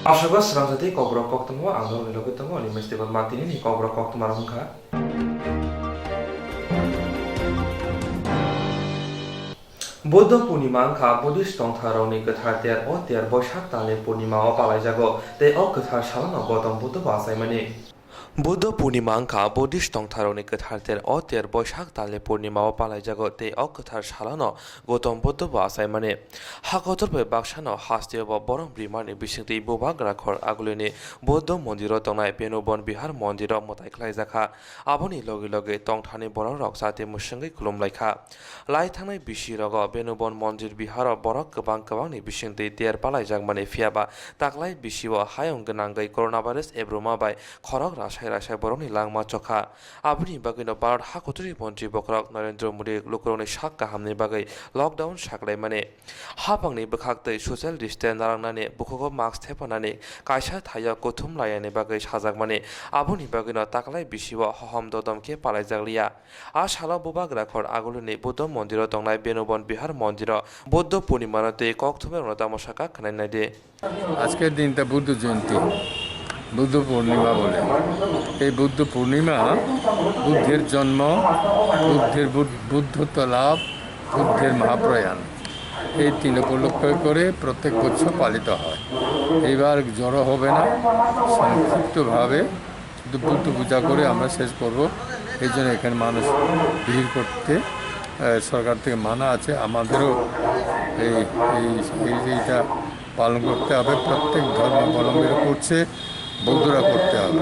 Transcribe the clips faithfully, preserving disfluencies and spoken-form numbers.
Aswk srangsa tei kokborok koktwma ang norokni logi tongo, ani mesti bo matini ni kokborok koktwma rok wngkha. Buddha Purnima wngkha Buddhist tongtharokni kwthar ter. O ter Boisak talni Purnima o palaijago tei o kwthar salano Gautam Buddha bo achaimani. Buddha Purnima wngkha Buddhist tongtharokni kwthar ter. O ter Boisak talni Purnima o palaijago tei o kwthar salano Gautam Buddha bo achaimani. Ha kotor bai baksano hasteo bo borom rimani bisingtwi bubagra khor agulini Buddha mondiro tongnai Benubon Bihar mondiro mwtai khlaijakha. Aboni logi logi tongthani bororok chati mwswngwi khulumlaikha. Lai thangnai bisi rogo Benubon Mondir Biharo borok kwbang kwbangni bisingtwi ter palaijakmani, phiyaba taklai bisio hayung gwnangwi coronavirus ebruma bai khorok rasai rasai borokni langma chokha. Aboni bagwino Bharat hakuchuri montri bokhorok Narendra Modi lukurokni sak kahamni bagwi lockdown saklaimani, hapangni bwkhaktwi social distance narangnani, bukhugo mask thepanani, kaisa thaio kuthum layani bagwi sajakmani, aboni bagwino taklai bisio hohom dodom khe palaijakliya. A salo bubagra khor agulini Buddha mondiro tongnai Benubon Bihar mondiro Buddha Purnimano tei kokthumrokno tamo saka khwnai naidi. আজকের দিনটা বুদ্ধ জয়ন্তী, বুদ্ধ পূর্ণিমা বলে। এই বুদ্ধ পূর্ণিমা বুদ্ধের জন্ম, বুদ্ধের বুদ্ধ, বুদ্ধত্ব লাভ, বুদ্ধের মহাপ্রয়াণ, এই তিন উপলক্ষ করে প্রত্যেক বছর পালিত হয়। এইবার জড়ো হবে না, সংক্ষিপ্তভাবে শুধু বুদ্ধ পূজা করে আমরা শেষ করব। এই জন্য এখানে মানুষ ভিড় করতে, আহ, সরকার থেকে মানা আছে। আমাদেরও এই, এই, এই, এইটা পালন করতে হবে। প্রত্যেক ধর্মাবলম্বীরা করছে, বৌদ্ধরা করতে হবে।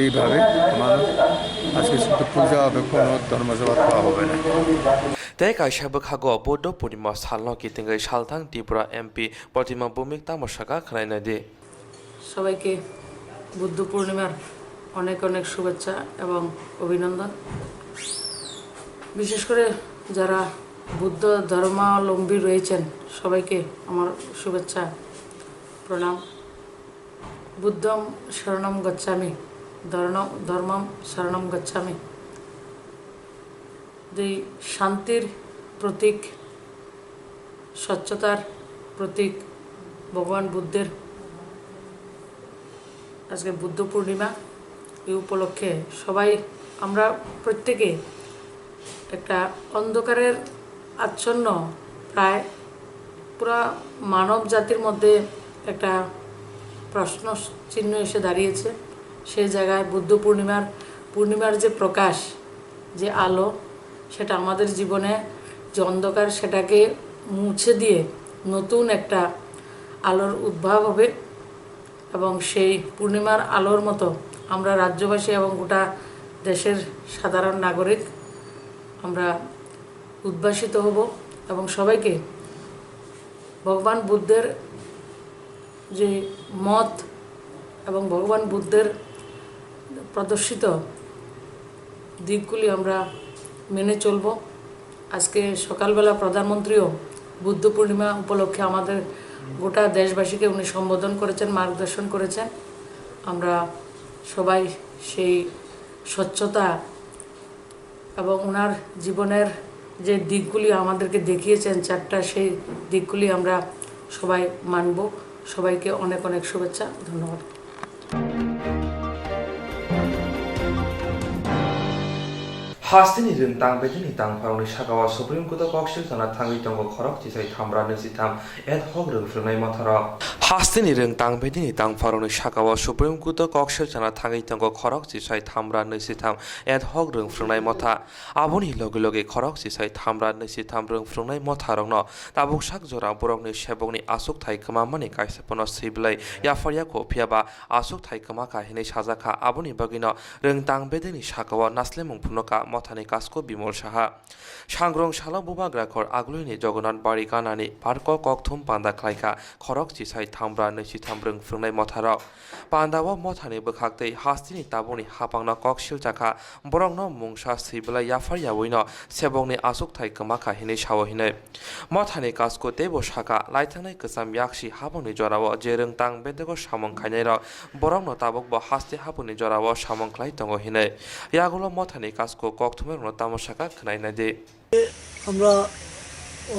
এইভাবে মানুষ আজকে শুধু পূজা হবে, কোনো ধর্মসভা করা হবে না। Tei kaisa bwkhago Buddha Purnima salno kitingwi salthang Tripura M P Pradyumna Bhowmik tamo saka khwnai naidi. সবাইকে বুদ্ধ পূর্ণিমার অনেক অনেক শুভেচ্ছা এবং অভিনন্দন। বিশেষ করে যারা বুদ্ধ ধর্মাবলম্বী রয়েছেন, সবাইকে আমার শুভেচ্ছা, প্রণাম। বুদ্ধং শরণং গচ্ছামি, ধর্ণ-, ধর্মং শরণং গচ্ছামি। দুই, শান্তির প্রতীক, স্বচ্ছতার প্রতীক ভগবান বুদ্ধের আজকে বুদ্ধ পূর্ণিমা। এই উপলক্ষে সবাই, আমরা প্রত্যেকে একটা অন্ধকারের আচ্ছন্ন, প্রায় পুরা মানব জাতির মধ্যে একটা প্রশ্ন চিহ্ন এসে দাঁড়িয়েছে। সেই জায়গায় বুদ্ধ পূর্ণিমার, পূর্ণিমার যে প্রকাশ, যে আলো, সেটা আমাদের জীবনে যে অন্ধকার, সেটাকে মুছে দিয়ে নতুন একটা আলোর উদ্ভব হবে। এবং সেই পূর্ণিমার আলোর মতো আমরা রাজ্যবাসী এবং গোটা দেশের সাধারণ নাগরিক আমরা উদ্ভাসিত হব এবং সবাইকে ভগবান বুদ্ধের যে মত এবং ভগবান বুদ্ধের প্রদর্শিত দিকগুলি আমরা মেনে চলব। আজকে সকালবেলা প্রধানমন্ত্রীও বুদ্ধ পূর্ণিমা উপলক্ষে আমাদের গোটা দেশবাসীকে উনি সম্বোধন করেছেন, মার্গদর্শন করেছেন। আমরা সবাই সেই স্বচ্ছতা এবং ওনার জীবনের যে দিকগুলি আমাদেরকে দেখিয়েছেন চারটা, সেই দিকগুলি আমরা সবাই মানব। সবাইকে অনেক অনেক শুভেচ্ছা, ধন্যবাদ। Hasteni rwng tang bedini tangpharokni sakao Supreme Court-o koksil chana thangwi tongo khorok chisai thamra nwi sitham ad hoc rwng phwrwngnai motharok. Hasteni rwng tang bedini tangpharokni sakao Supreme Court-o koksil chana thangwi tongo khorok chisai thamra nwi sitham ad hoc rwng phwrwngnai motha. Aboni loge loge khorok chisai thamra nwi sitham rwng phwrwngnai motharokno tabuk sak jora borokni sebokni achukthai kwmamani kaisa phano swibilai yapharya kho, phiyaba achukthai kwma kha hinwi sajak kha. Aboni bagwino rwng tang bedini sakao naslemung phunukha mothani kasko Bimol Saha. Sangrong salo bubagra khor agulini Jagannath Bari ganani parko kokthum panda khlaikha khorok chisai thamra nwi sitham rwng phwrwngnai motharok. Pandao mothani bwkhaktwi hasteni tabukni hapangno kok siljakha, borokno mungsa swibilai yapharyaui no sebokni achukthai kwmakha hinwi sao hinwi. Mothani kasku teibo sakha, laithangnai kwcham yaksi hapangni jorao je rwngtang bedego samung khainairok borokno tabukbo haste hapangni jorao samung khlai tongo hinwi. Yagulo mothani kasku kokthumairokno tamo sakha khwnai naidi. আমরা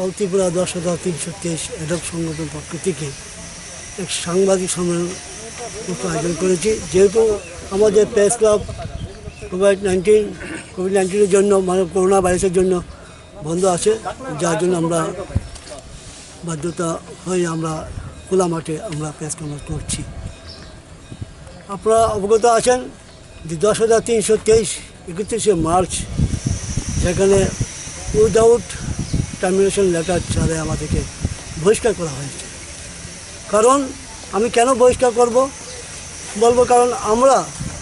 অল ত্রিপুরা দশ হাজার তিনশো তেইশ অ্যাডহক সংগঠন পক্ষ থেকে এক সাংবাদিক সম্মেলন আয়োজন করেছি। যেহেতু আমাদের press club Covid nineteen, Covid নাইন্টিনের জন্য, মানে করোনা ভাইরাসের জন্য বন্ধ আছে, যার জন্য আমরা বাধ্যতা হয়ে আমরা খোলা মাঠে আমরা প্রেস কনফারেন্স করছি। আপনারা অবগত আছেন যে দশ হাজার তিনশো তেইশ একত্রিশে মার্চ যেখানে উইদাউট টার্মিনেশন লেটার ছাড়াই আমাদেরকে বহিষ্কার করা হয়েছে। কারণ আমি কেন বহিষ্কার করব, বলবো কারণ আমরা,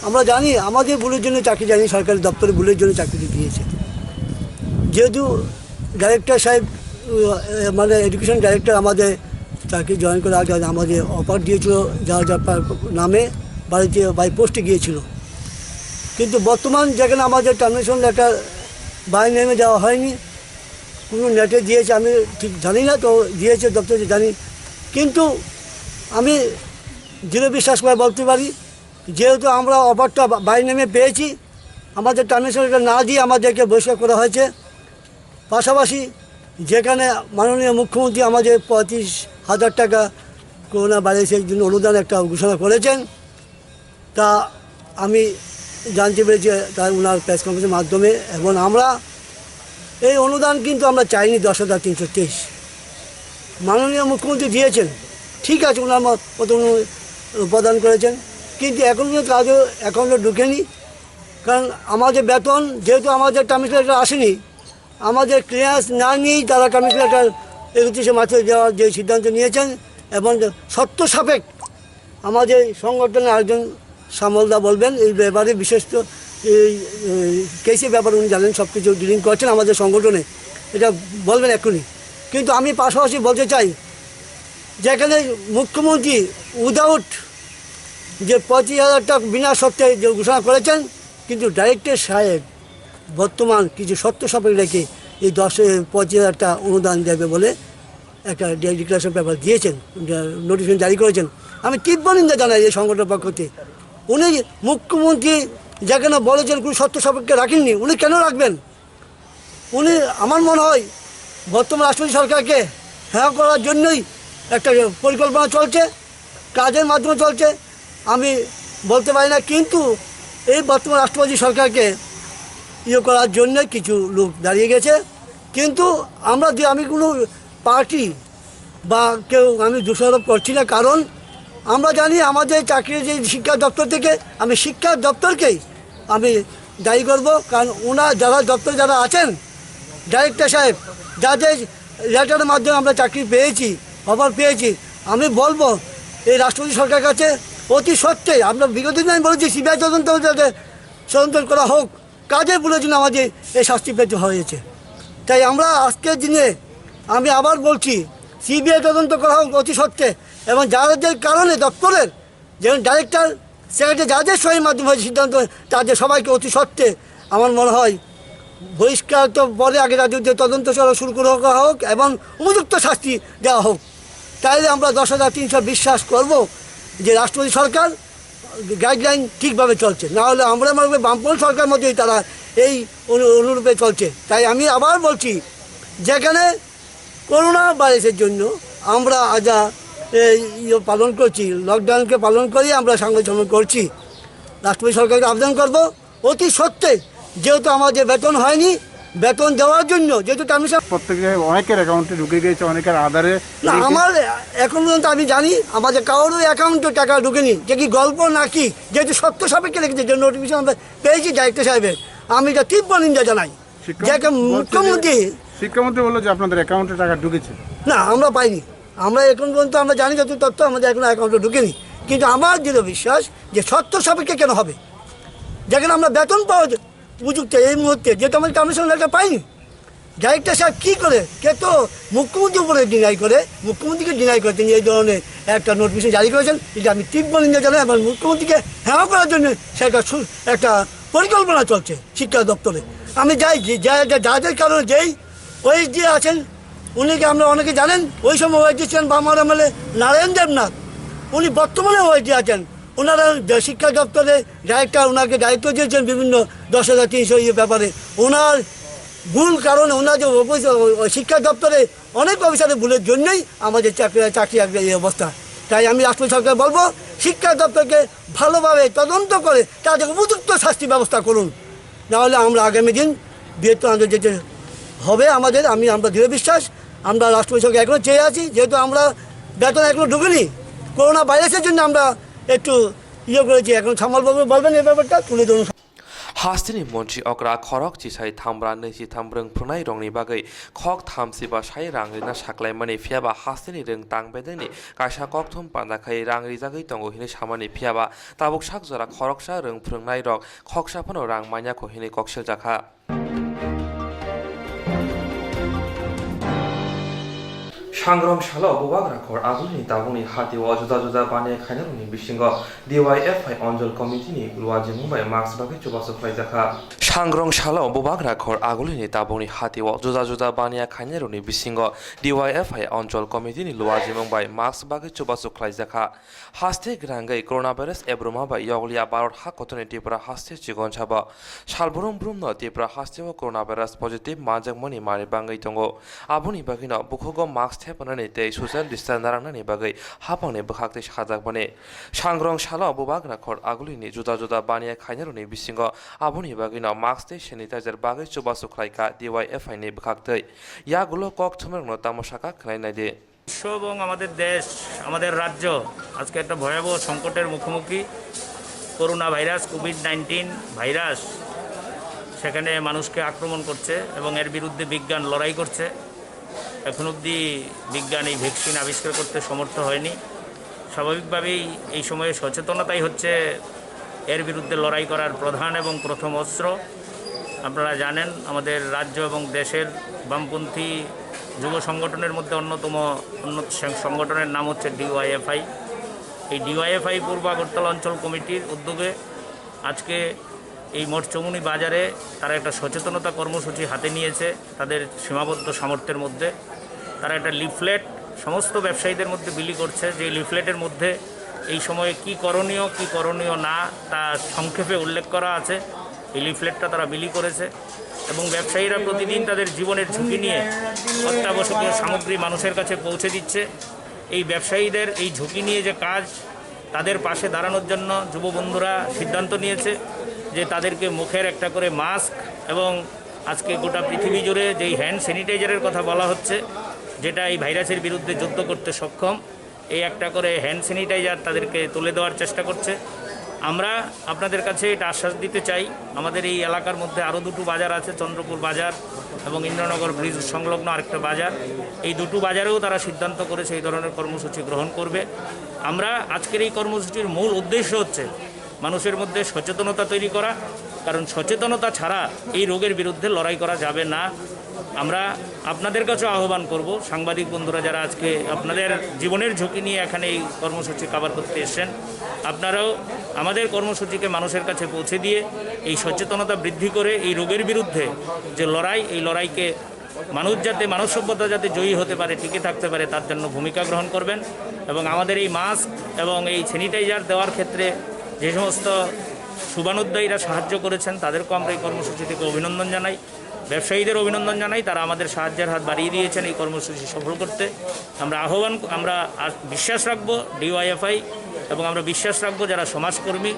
আমরা জানি আমাদের ভুলের জন্য চাকরি যায়নি, সরকারি দপ্তরে ভুলের জন্য চাকরি দিয়েছে। যেহেতু ডাইরেক্টর সাহেব, উম, মানে এডুকেশন ডাইরেক্টর আমাদের চাকরি জয়েন করার আগে আমাদের অফার দিয়েছিল যার যার নামে বাড়িতে বাই পোস্টে গিয়েছিল। কিন্তু বর্তমান যেখানে আমাদের টার্মিনেশন লেটার বাই নেমে দেওয়া হয়নি, কোনো নেটে দিয়েছে, আমি ঠিক জানি না, তো দিয়েছে দপ্তরে জানি। কিন্তু আমি দৃঢ় বিশ্বাস করে বলতে পারি, যেহেতু আমরা অফারটা বা-, বাই নেমে পেয়েছি, আমাদের টার্মিনেশন লেটার না দিয়ে আমাদেরকে বহিষ্কার করা হয়েছে। পাশাপাশি যেখানে মাননীয় মুখ্যমন্ত্রী আমাদের পঁয়ত্রিশ হাজার টাকা করোনা ভাইরাসের জন্য অনুদান একটা ঘোষণা করেছেন, তা আমি জানতে পেরেছি তাই ওনার প্রেস কনফারেন্সের মাধ্যমে। এবং আমরা এই অনুদান কিন্তু আমরা চাইনি দশ হাজার তিনশো তেইশ, মাননীয় মুখ্যমন্ত্রী দিয়েছেন, ঠিক আছে, ওনার মত মতো উনি প্রদান করেছেন, কিন্তু এখন পর্যন্ত কাজও অ্যাকাউন্টে ঢুকেনি। কারণ আমাদের বেতন, যেহেতু আমাদের টার্মিনেশন লেটার আসেনি, আমাদের ক্লিয়ারেন্স না নিয়েই তারা টার্মিনেশন লেটার একত্রিশে মার্চে দেওয়ার যে সিদ্ধান্ত নিয়েছেন এবং শর্ত সাপেক্ষ আমাদের সংগঠনের একজন শ্যামলদা বলবেন এই ব্যাপারে, বিশেষত এই, এই কেসের ব্যাপারে উনি জানেন, সব কিছু ডিলিং করছেন আমাদের সংগঠনে, এটা বলবেন এক্ষুনি। কিন্তু আমি পাশাপাশি বলতে চাই, যেখানে মুখ্যমন্ত্রী উইদাউট যে পঁচিশ হাজার টাকা বিনা শর্তে যে ঘোষণা করেছেন, কিন্তু ডাইরেক্টর সাহেব বর্তমান কিছু শর্ত সাপেক্ষ রেখে এই দশ, পঁচিশ হাজার টাকা অনুদান দেবে বলে একটা ডে-, ডিক্লারেশন পেপার দিয়েছেন, নোটিফিকেশন জারি করেছেন। আমি তীব্র নিন্দা জানাই এই সংগঠনের পক্ষ থেকে। উনি মুখ্যমন্ত্রী যেখানে বলেছেন, কোনো শর্ত সাপেক্ষে রাখেননি, উনি কেন রাখবেন? উনি, আমার মনে হয়, বর্তমান রাষ্ট্রপতি সরকারকে হেয় করার জন্যই একটা পরিকল্পনা চলছে, কাজের মাধ্যমে চলছে, আমি বলতে পারি না। কিন্তু এই বর্তমান রাষ্ট্রপতি সরকারকে ইয়ে করার জন্য কিছু লোক দাঁড়িয়ে গেছে। কিন্তু আমরা যে, আমি কোনো পার্টি বা কেউ আমি দোষারোপ করছি না, কারণ আমরা জানি আমাদের চাকরি যে শিক্ষা দপ্তর থেকে, আমি শিক্ষা দপ্তরকেই আমি দায়ী করব। কারণ ওনার যারা দপ্তরে যারা আছেন, ডাইরেক্টর সাহেব, যাদের লেটারের মাধ্যমে আমরা চাকরি পেয়েছি, অফার পেয়েছি, আমি বলবো এই রাষ্ট্রপতি সরকার কাছে অতি সত্ত্বে, আমরা বিগত দিন আমি বলেছি সিবিআই তদন্ত যাতে তদন্ত করা হোক, কাদের ভুলের জন্য আমাদের এই শাস্তি পেতে হয়েছে। তাই আমরা আজকের দিনে, আমি আবার বলছি, সিবিআই তদন্ত করা হোক অতি সত্ত্বে, এবং যাদের কারণে দপ্তরের যেমন ডাইরেক্টর, সেক্রেটারি, যাদের সহির মাধ্যমে হয়েছে সিদ্ধান্ত, তাদের সবাইকে অতি সত্ত্বে আমার মনে হয় বহিষ্কার তো পরে, আগে তাদের যে তদন্ত চলা শুরু করা হোক এবং উপযুক্ত শাস্তি দেওয়া হোক। তাইলে আমরা দশ হাজার তিনশো বিশ্বাস করব যে রাষ্ট্রপতি সরকার গাইডলাইন ঠিকভাবে চলছে, না হলে আমরা মনে করি বামপন্থী সরকার মতোই তারা এই অনু-, অনুরূপে চলছে। তাই আমি আবার বলছি, যেখানে করোনা ভাইরাসের জন্য আমরা আজ এই ইয়ে পালন করছি, লকডাউনকে পালন করেই আমরা সাংবাদিক সম্মেলন করছি। রাষ্ট্রপতি সরকারকে আবেদন করব, অতি সত্ত্বে, যেহেতু আমাদের বেতন হয়নি, বেতন দেওয়ার জন্য, যেহেতু টার্মিনেশন প্রত্যেকে অনেকের অ্যাকাউন্টে ঢুকে গিয়েছে, অনেকের আধারে না, ঢুকে আমার এখন পর্যন্ত আমি জানি, আমাদের কারোর অ্যাকাউন্টে টাকা ঢুকেনি। যে কি গল্প নাকি, যেহেতু শর্ত সাপেক্ষে রেখেছে, যে নোটিফিকেশন আমরা পেয়েছি ডাইরেক্টর সাহেবের, আমি এটা তীব্র নিন্দা জানাই। শিক্ষা যে একটা বলছে যে, মুখ্যমন্ত্রী শিক্ষামন্ত্রী বললো যে আপনাদের অ্যাকাউন্টে টাকা ঢুকেছে। না, আমরা পাইনি। আমরা এখন পর্যন্ত আমরা জানি যত তথ্য, আমাদের এখনো অ্যাকাউন্টে ঢুকেনি। কিন্তু আমার দৃঢ় বিশ্বাস যে শর্ত সাপেক্ষে কেন হবে, যেখানে আমরা বেতন পাওয়া যায় উপযুক্ত এই মুহূর্তে, যেহেতু আমরা টার্মিনেশন লেটার পাইনি। ডাইরেক্টর সাহেব কী করে, কে তো মুখ্যমন্ত্রীর উপরে ডিনাই করে, মুখ্যমন্ত্রীকে ডিনাই করে তিনি এই ধরনের একটা নোটিফিকেশন জারি করেছেন। এটা আমি তীব্র নিন্দা জানাই। আমার মুখ্যমন্ত্রীকে হেয় করার জন্য সেটা সু-, একটা পরিকল্পনা চলছে শিক্ষা দপ্তরে। আমি যাই, যে, যা-, যা-, যাদের কারণে যেই ওএসডি আছেন, উনিকে আমরা অনেকে জানেন, ওই সময় ওএসডি ছিলেন বাম এমএলএ নারায়ণ দেবনাথ, উনি বর্তমানে ওএসডি আছেন। ওনারা যে শিক্ষা দপ্তরে ডাইরেক্টর, ওনাকে দায়িত্ব দিয়েছেন বিভিন্ন দশ হাজার তিনশো ইয়ে ব্যাপারে। ওনার ভুল কারণে ওনার যে অফিস, ও, ও শিক্ষা দপ্তরে অনেক অফিসারের ভুলের জন্যই আমাদের চাকরি, চাকরি আজকে এই অবস্থা। তাই আমি রাষ্ট্র সরকার বলবো, শিক্ষা দপ্তরকে ভালোভাবে তদন্ত করে তাদের উপযুক্ত শাস্তি ব্যবস্থা করুন। না হলে আমরা আগামী দিন বৃহত্তর আন্দোলন যেতে হবে আমাদের। আমি, আমরা দৃঢ় বিশ্বাস, আমরা রাষ্ট্র সরকার এখনো চেয়ে আছি, যেহেতু আমরা বেতন এখনো ঢুকেনি, করোনা ভাইরাসের জন্য আমরা একটু ইয়ে করেছি। এখন সামাল বাবু বলবেন এই ব্যাপারটা তুলে ধরুন। Hasteni montri okra khorok chisai thambra nwi si tham rwng phrwngnai rokni bagwi khok thamsi ba sai rang rina saklaimani, phiyaba hasteni rwng tang bedengni kaisa kokthum panda khai rang rijagwi tongo hinwi samani, phiyaba tabuk sak jora khoroksa rwng phrwngnai rok khoksa phano rang manya kho hinwi kok seljakha. Sangrong salo bubagra khor agulini tabukni hatio juda juda baniya khainarokni bisingo D Y F I Onjol Committee ni luajimung bai mask bagwi chubachu khlaijakha. Sangrong salo bubagra khor agulini tabukni hatio juda juda baniya khainarokni bisingo D Y F I Onjol Committee ni luajimung bai mask bagwi chubachu khlaijakha. Haste gwnangwi coronavirus ebruma bai yokliya Bharat ha kotorni Tripura haste chikon sabo. Salbrum brumno Tripura hasteo coronavirus positive manjakmani mari bangwi tongo. Aboni bagwino bukhugo mask thepnani tei social distance narwknani bagwi haphangni bwkhaktwi sajakmani. Sangrong salo bubagra khor agulini juda juda baniya khainarokni bisingo aboni bagwino mask tei sanitizer bagwi chubachu khlaikha D Y F I ni bwkhaktwi. Yagulo kok thumrokno tamo sakha khwnai naidi. বিশ্ব এবং আমাদের দেশ, আমাদের রাজ্য আজকে একটা ভয়াবহ সংকটের মুখোমুখি। Corona virus, Covid nineteen virus সেখানে মানুষকে আক্রমণ করছে এবং এর বিরুদ্ধে বিজ্ঞান লড়াই করছে। এখন অবধি বিজ্ঞান এই ভ্যাকসিন আবিষ্কার করতে সমর্থ হয়নি। স্বাভাবিকভাবেই এই সময়ে সচেতনতাই হচ্ছে এর বিরুদ্ধে লড়াই করার প্রধান এবং প্রথম অস্ত্র। আপনারা জানেন, আমাদের রাজ্য এবং দেশের বামপন্থী যুব সংগঠনের মধ্যে অন্যতম অন্য সং- সংগঠনের নাম হচ্ছে ডিওয়াইএফআই। এই ডিওয়াইএফআই পূর্ব আগরতলা অঞ্চল কমিটির উদ্যোগে আজকে এই মঠচৌমুহনী বাজারে তারা একটা সচেতনতা কর্মসূচি হাতে নিয়েছে তাদের সীমাবদ্ধ সামর্থ্যের মধ্যে। তারা একটা লিফলেট সমস্ত ব্যবসায়ীদের মধ্যে বিলি করছে, যে লিফলেটের মধ্যে এই সময়ে কি করণীয়, কি করণীয় না, তা সংক্ষেপে উল্লেখ করা আছে। এই লিফলেটটা তারা বিলি করেছে এবং ব্যবসায়ীরা প্রতিদিন তাদের জীবনের ঝুঁকি নিয়ে অত্যাবশ্যকীয় সামগ্রী মানুষের কাছে পৌঁছে দিচ্ছে। এই ব্যবসায়ীদের এই ঝুঁকি নিয়ে যে কাজ, তাদের পাশে দাঁড়ানোর জন্য যুব বন্ধুরা সিদ্ধান্ত নিয়েছে যে তাদেরকে মুখের একটা করে মাস্ক এবং আজকে গোটা পৃথিবী জুড়ে যেই হ্যান্ড স্যানিটাইজারের কথা বলা হচ্ছে, যেটা এই ভাইরাসের বিরুদ্ধে যুদ্ধ করতে সক্ষম, এই একটা করে হ্যান্ড স্যানিটাইজার তাদেরকে তুলে দেওয়ার চেষ্টা করছে। আমরা আপনাদের কাছে এটা আশ্বাস দিতে চাই, আমাদের এই এলাকার মধ্যে আরও দুটো বাজার আছে, চন্দ্রপুর বাজার এবং ইন্দ্রনগর ব্রিজ সংলগ্ন আরেকটা বাজার। এই দুটো বাজারেও তারা সিদ্ধান্ত করেছে এই ধরনের কর্মসূচি গ্রহণ করবে। আমরা আজকের এই কর্মসূচির মূল উদ্দেশ্য হচ্ছে মানুষের মধ্যে সচেতনতা তৈরি করা, কারণ সচেতনতা ছাড়া এই রোগের বিরুদ্ধে লড়াই করা যাবে না। আমরা আপনাদের কাছেও আহ্বান করব, সাংবাদিক বন্ধুরা যারা আজকে আপনাদের জীবনের ঝুঁকি নিয়ে এখানে এই কর্মসূচি কভার করতে এসেছেন, আপনারাও আমাদের কর্মসূচিকে মানুষের কাছে পৌঁছে দিয়ে এই সচেতনতা বৃদ্ধি করে এই রোগের বিরুদ্ধে যে লড়াই, এই লড়াইকে মানুষ যাতে, মানব সভ্যতা যাতে জয়ী হতে পারে, টিকে থাকতে পারে, তার জন্য ভূমিকা গ্রহণ করবেন। এবং আমাদের এই মাস্ক এবং এই স্যানিটাইজার দেওয়ার ক্ষেত্রে যে সমস্ত শুভানুদ্দায়ীরা সাহায্য করেছেন, তাদেরকেও আমরা এই কর্মসূচি থেকে অভিনন্দন জানাই। ব্যবসায়ীদের অভিনন্দন জানাই, তারা আমাদের সাহায্যের হাত বাড়িয়ে দিয়েছেন এই কর্মসূচি সফল করতে। আমরা আহ্বান, আমরা আ- বিশ্বাস রাখবো ডিওয়াইএফআই, এবং আমরা বিশ্বাস রাখবো যারা সমাজকর্মী,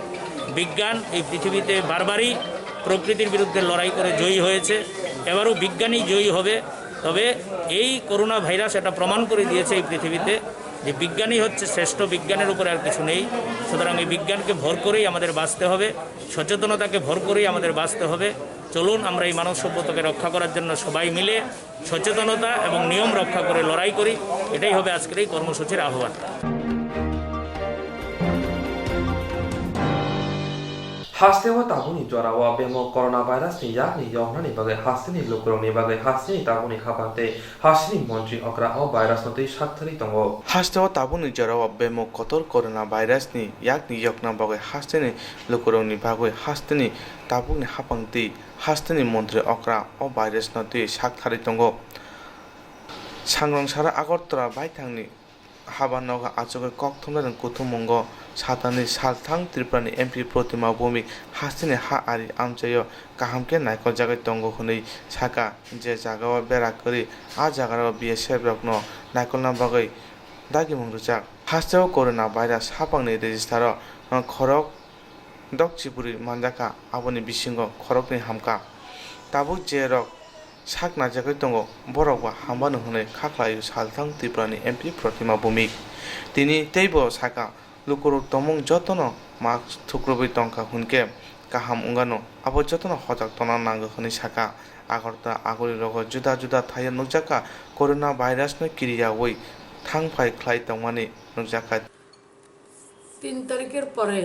বিজ্ঞান এই পৃথিবীতে বারবারই প্রকৃতির বিরুদ্ধে লড়াই করে জয়ী হয়েছে, এবারও বিজ্ঞানই জয়ী হবে। তবে এই করোনা ভাইরাস এটা প্রমাণ করে দিয়েছে এই পৃথিবীতে যে বিজ্ঞানই হচ্ছে শ্রেষ্ঠ, বিজ্ঞানের উপরে আর কিছু নেই। সুতরাং এই বিজ্ঞানকে ভর করেই আমাদের বাঁচতে হবে, সচেতনতাকে ভর করেই আমাদের বাঁচতে হবে। চলুন, আমরা এই মানব সভ্যতাকে রক্ষা করার জন্য সবাই মিলে সচেতনতা এবং নিয়ম রক্ষা করে লড়াই করি। এটাই হবে আজকের এই কর্মসূচির আহ্বান। Hasteo tabukni jorao bemo coronavirus ni yakni yoknani bagwi hasteni lukurokni bagwi hasteni tabukni hapang tei hasteni montri okra o virus no twi sakthari tongo. Hasteo tabukni jorao bemo kotor coronavirus ni yakni yokna bagwi hasteni lukurokni bagwi hasteni tabukni hapang tei hasteni montri okra o virus no twi sakthari tongo. Sangrong sara Agartala baithangni Habanogo achugwi kokthumnairokni kuthummungo satani salthang Tripurani M P Protima Bhowmik hasteni ha ari amchaio kaham khe naikoljakgwi tongo hwnwi sakha, je jagao bera kwrwi a jagarao B S F rokno naikolna bagwi dagimung rwjak. Hasteo corona virus hapangni register-o khorok dok chiburi manjakha, aboni bisingo khoroknwi hamkha. Tabuk je rok sak naijagwi tongo, borok bo hambano hwnwi kha khlaio salthang Tripurani M P Protima Bhowmik. Tini teibo sakha, lukurok tongmung jotono mask thukrubwi tongkha hwnkhe kaham wngano, abo jotono hojak tongna nango hwnwi sakha. Agartala agorirogo juda juda thaio nukjakha corona virusno kiriyawi thang phai khlai tongmani nukjakha. তিন তারিখের পরে,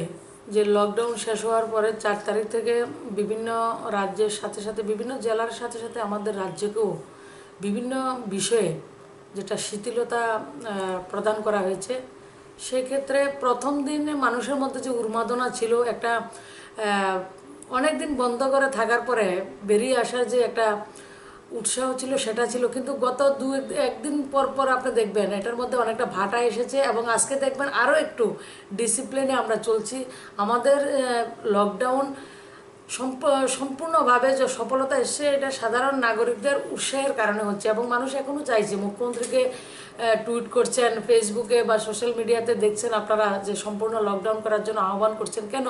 যে লকডাউন শেষ হওয়ার পরে চার তারিখ থেকে বিভিন্ন রাজ্যের সাথে সাথে, বিভিন্ন জেলার সাথে সাথে আমাদের রাজ্যকেও বিভিন্ন বিষয়ে যেটা শিথিলতা প্রদান করা হয়েছে, সেক্ষেত্রে প্রথম দিনে মানুষের মধ্যে যে উন্মাদনা ছিল, একটা অনেক দিন বন্ধ করে থাকার পরে বেরিয়ে আসার যে একটা উৎসাহ ছিল, সেটা ছিল। কিন্তু গত দু একদিন পর পর আপনি দেখবেন এটার মধ্যে অনেকটা ভাটা এসেছে, এবং আজকে দেখবেন আরও একটু ডিসিপ্লিনে আমরা চলছি। আমাদের লকডাউন সম্পূর্ণভাবে যে সফলতা এসছে, এটা সাধারণ নাগরিকদের উৎসাহের কারণে হচ্ছে। এবং মানুষ এখনও চাইছে, মুখ্যমন্ত্রীকে টুইট করছেন, ফেসবুকে বা সোশ্যাল মিডিয়াতে দেখছেন আপনারা যে সম্পূর্ণ লকডাউন করার জন্য আহ্বান করছেন। কেন?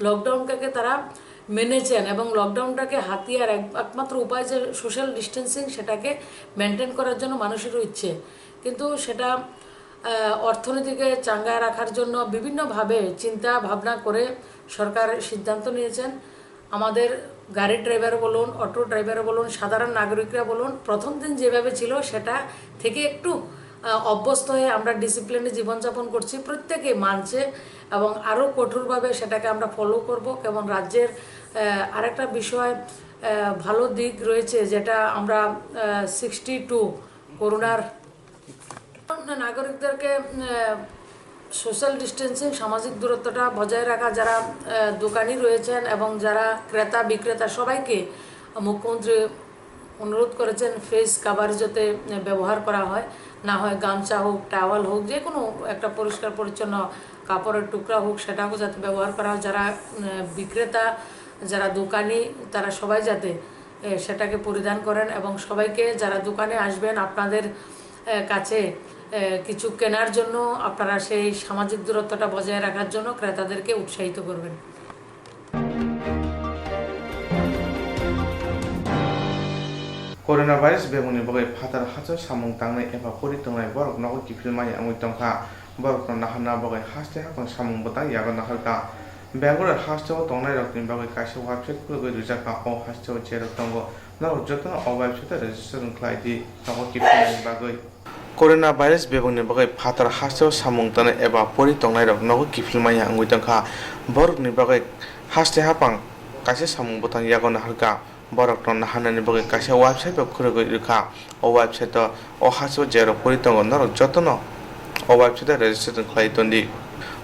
লকডাউনটাকে তারা মেনেছেন এবং লকডাউনটাকে হাতিয়ার এক- একমাত্র উপায় যে সোশ্যাল ডিস্টেন্সিং, সেটাকে মেনটেন করার জন্য মানুষেরও ইচ্ছে। কিন্তু সেটা অর্থনীতিকে চাঙ্গা রাখার জন্য বিভিন্নভাবে চিন্তা ভাবনা করে সরকার সিদ্ধান্ত নিয়েছেন। আমাদের গাড়ির ড্রাইভার বলুন, অটো ড্রাইভার বলুন, সাধারণ নাগরিকরা বলুন, প্রথম দিন যেভাবে ছিল সেটা থেকে একটু অভ্যস্ত হয়ে আমরা ডিসিপ্লিনে জীবনযাপন করছি। প্রত্যেকে মানছে এবং আরও কঠোরভাবে সেটাকে আমরা ফলো করব। এবং রাজ্যের আরেকটা বিষয়, ভালো দিক রয়েছে, যেটা আমরা সিক্সটি টু করোনার নাগরিকদেরকে সোশ্যাল ডিস্টেন্সিং, সামাজিক দূরত্বটা বজায় রাখা, যারা দোকানি রয়েছেন এবং যারা ক্রেতা বিক্রেতা, সবাইকে মুখ্যমন্ত্রী অনুরোধ করেছেন ফেস কাভার যাতে ব্যবহার করা হয়, না হয় গামছা হোক, টাওয়াল হোক, যে কোনো একটা পরিষ্কার পরিচ্ছন্ন কাপড়ের টুকরা হোক, সেটাও যাতে ব্যবহার করা হয়। যারা বিক্রেতা, যারা দোকানি, তারা সবাই যাতে সেটাকে পরিধান করেন এবং সবাইকে, যারা দোকানে আসবেন, আপনাদের কাছে কিছু কেনার জন্য আপনারা সেই সামাজিক দূরত্বটা বজায় রাখার জন্য ক্রেতাদেরকে উৎসাহিত করবেন। Corona virus bebakni bagwi phatar hasteo samung tangnai eba pori tongnai borok nogo kiphilmaya wngwi tongkha. Borokno naharna bagwi haste haphang samung bwtang yago naharkha. Bangalore hasteo tongnairokni bagwi kaisa website khulugwi rwjakha. O hasteo jerok tongo, norok jotono o website-o registration khlai di nogo kiphilmani bagwi. Corona virus bebakni bagwi phatar hasteo samung tangnai eba pori tongnairok nogo kiphilmaya wngwi tongkha. Borokni bagwi haste haphang kaisa samung bwtang yago naharkha. Borokno naharnani bagwi kaisa website-o khurugwi rwkha. O website-o o hasteo jerok pori tongo, norok jotono o website-o registration khlai tondi.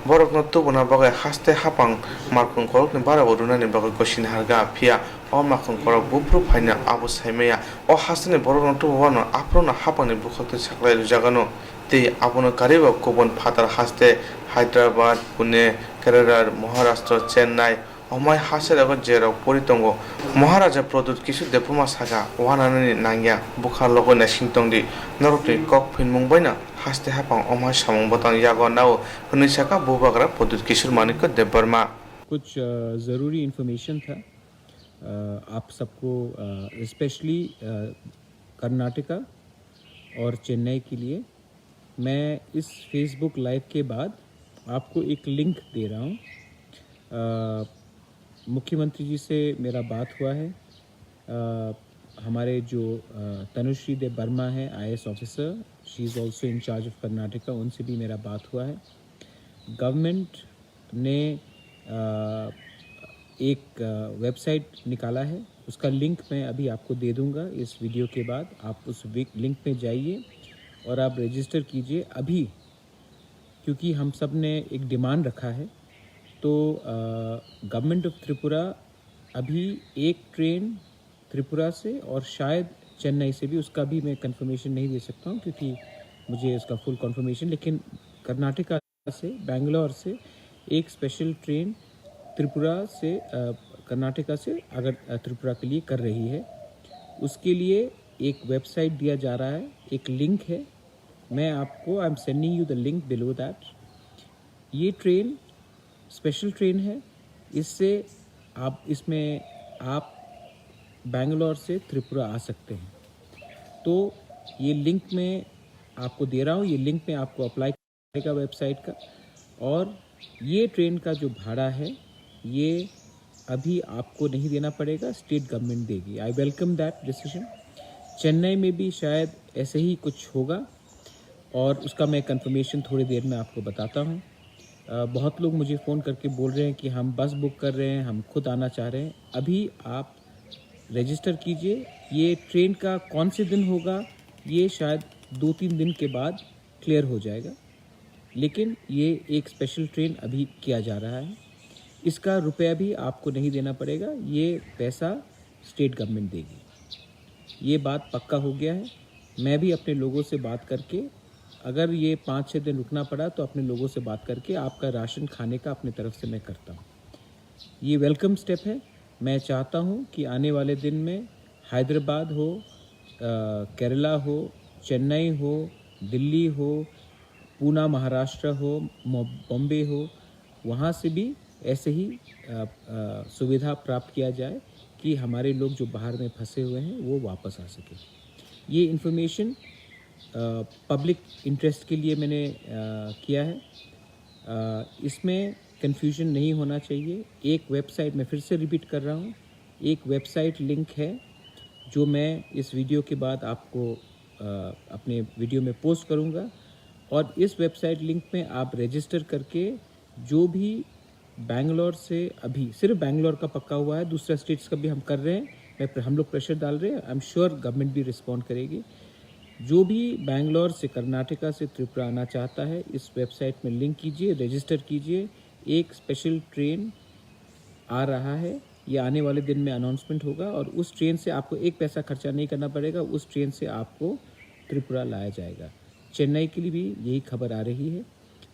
Borokno tubuna bagwi haste haphang malkhung khoroknwi barabo rwnani bagwi gosini harkha, phiya o malkhung khorok buphuru phaino abo saimaya. O hasteni borokno tububano aphurno haphangni bwkhak twi saklai rwjagano, tei abono karwibo kubun phatar haste Hyderabad, Pune, Kerala, Maharashtra, Chennai, Omai haste rego jerok pori tongo. Maharaja Pradyut Kishore Debbarma saka, wananani nangya, bwkha logo naising tongdi, norokni kok phinmung baino haste haphang omai samung bwtang yago nao, hwnwi saka Bubagra Pradyut Kishore Manikya Debbarma. कुछ ज़रूरी इन्फॉर्मेशन था आप सबको, स्पेशली कर्नाटका और चेन्नई के लिए। मैं इस फेसबुक लाइव के बाद आपको एक लिंक दे रहा हूँ। मुख्यमंत्री जी से मेरा बात हुआ है। हमारे जो तनुश्री देव वर्मा है, I A S officer, she is also in charge of Karnataka, उनसे भी मेरा बात हुआ है। गवर्नमेंट ने एक वेबसाइट निकाला है, उसका लिंक मैं अभी आपको दे दूंगा इस वीडियो के बाद। आप उस लिंक में जाइए और आप रजिस्टर कीजिए अभी, क्योंकि हम सब ने एक डिमांड रखा है। तो गवर्नमेंट ऑफ त्रिपुरा अभी एक ट्रेन त्रिपुरा से और शायद चेन्नई से भी, उसका भी मैं कंफर्मेशन नहीं दे सकता हूँ क्योंकि मुझे उसका फुल कंफर्मेशन, लेकिन कर्नाटका से, बैंगलोर से एक स्पेशल ट्रेन त्रिपुरा से, कर्नाटका से अगर त्रिपुरा के लिए कर रही है, उसके लिए एक वेबसाइट दिया जा रहा है, एक लिंक है। मैं आपको, I am sending you the link below that। ये ट्रेन स्पेशल ट्रेन है, इससे आप, इसमें आप बैंगलोर से त्रिपुरा आ सकते हैं। तो ये लिंक मैं आपको दे रहा हूँ, ये लिंक मैं आपको अप्लाई करेगा वेबसाइट का। और ये ट्रेन का जो भाड़ा है, ये अभी आपको नहीं देना पड़ेगा, स्टेट गवर्नमेंट देगी। I welcome that decision। Chennai में भी शायद ऐसे ही कुछ होगा और उसका मैं कंफर्मेशन थोड़ी देर में आपको बताता हूँ। अ, बहुत लोग मुझे फ़ोन करके बोल रहे हैं कि हम बस बुक कर रहे हैं, हम खुद आना चाह रहे हैं। अभी आप रजिस्टर कीजिए। ये ट्रेन का कौन से दिन होगा, ये शायद दो तीन दिन के बाद क्लियर हो जाएगा, लेकिन ये एक स्पेशल ट्रेन अभी किया जा रहा है। इसका रुपया भी आपको नहीं देना पड़ेगा, ये पैसा स्टेट गवर्नमेंट देगी। ये बात पक्का हो गया है। मैं भी अपने लोगों से बात करके, अगर ये पाँच छः दिन रुकना पड़ा, तो अपने लोगों से बात करके आपका राशन खाने का अपनी तरफ से मैं करता हूँ। ये वेलकम स्टेप है। मैं चाहता हूँ कि आने वाले दिन में हैदराबाद हो, अ, केरला हो, चेन्नई हो, दिल्ली हो, पूना महाराष्ट्र हो, मो-, बॉम्बे हो, वहाँ से भी ऐसे ही, अ, अ, सुविधा प्राप्त किया जाए कि हमारे लोग जो बाहर में फंसे हुए हैं, वो वापस आ सकें। ये इन्फॉर्मेशन, अ, पब्लिक इंटरेस्ट के लिए मैंने, अ, किया है। अ, इसमें कन्फ्यूजन नहीं होना चाहिए। एक वेबसाइट, मैं फिर से रिपीट कर रहा हूँ, एक वेबसाइट लिंक है, जो मैं इस वीडियो के बाद आपको, अ, अपने वीडियो में पोस्ट करूँगा। और इस वेबसाइट लिंक में आप रजिस्टर करके जो भी बैंगलोर से, अभी सिर्फ बैंगलोर का पक्का हुआ है, दूसरा स्टेट्स का भी हम कर रहे हैं, मैं प्र-, हम लोग प्रेशर डाल रहे हैं। I am sure गवर्नमेंट भी रिस्पॉन्ड करेगी। जो भी बैंगलोर से, कर्नाटका से त्रिपुरा आना चाहता है, इस वेबसाइट में लिंक कीजिए, रजिस्टर कीजिए। एक स्पेशल ट्रेन आ रहा है, ये आने वाले दिन में अनाउंसमेंट होगा और उस ट्रेन से आपको एक पैसा खर्चा नहीं करना पड़ेगा, उस ट्रेन से आपको त्रिपुरा लाया जाएगा। चेन्नई के लिए भी यही खबर आ रही है,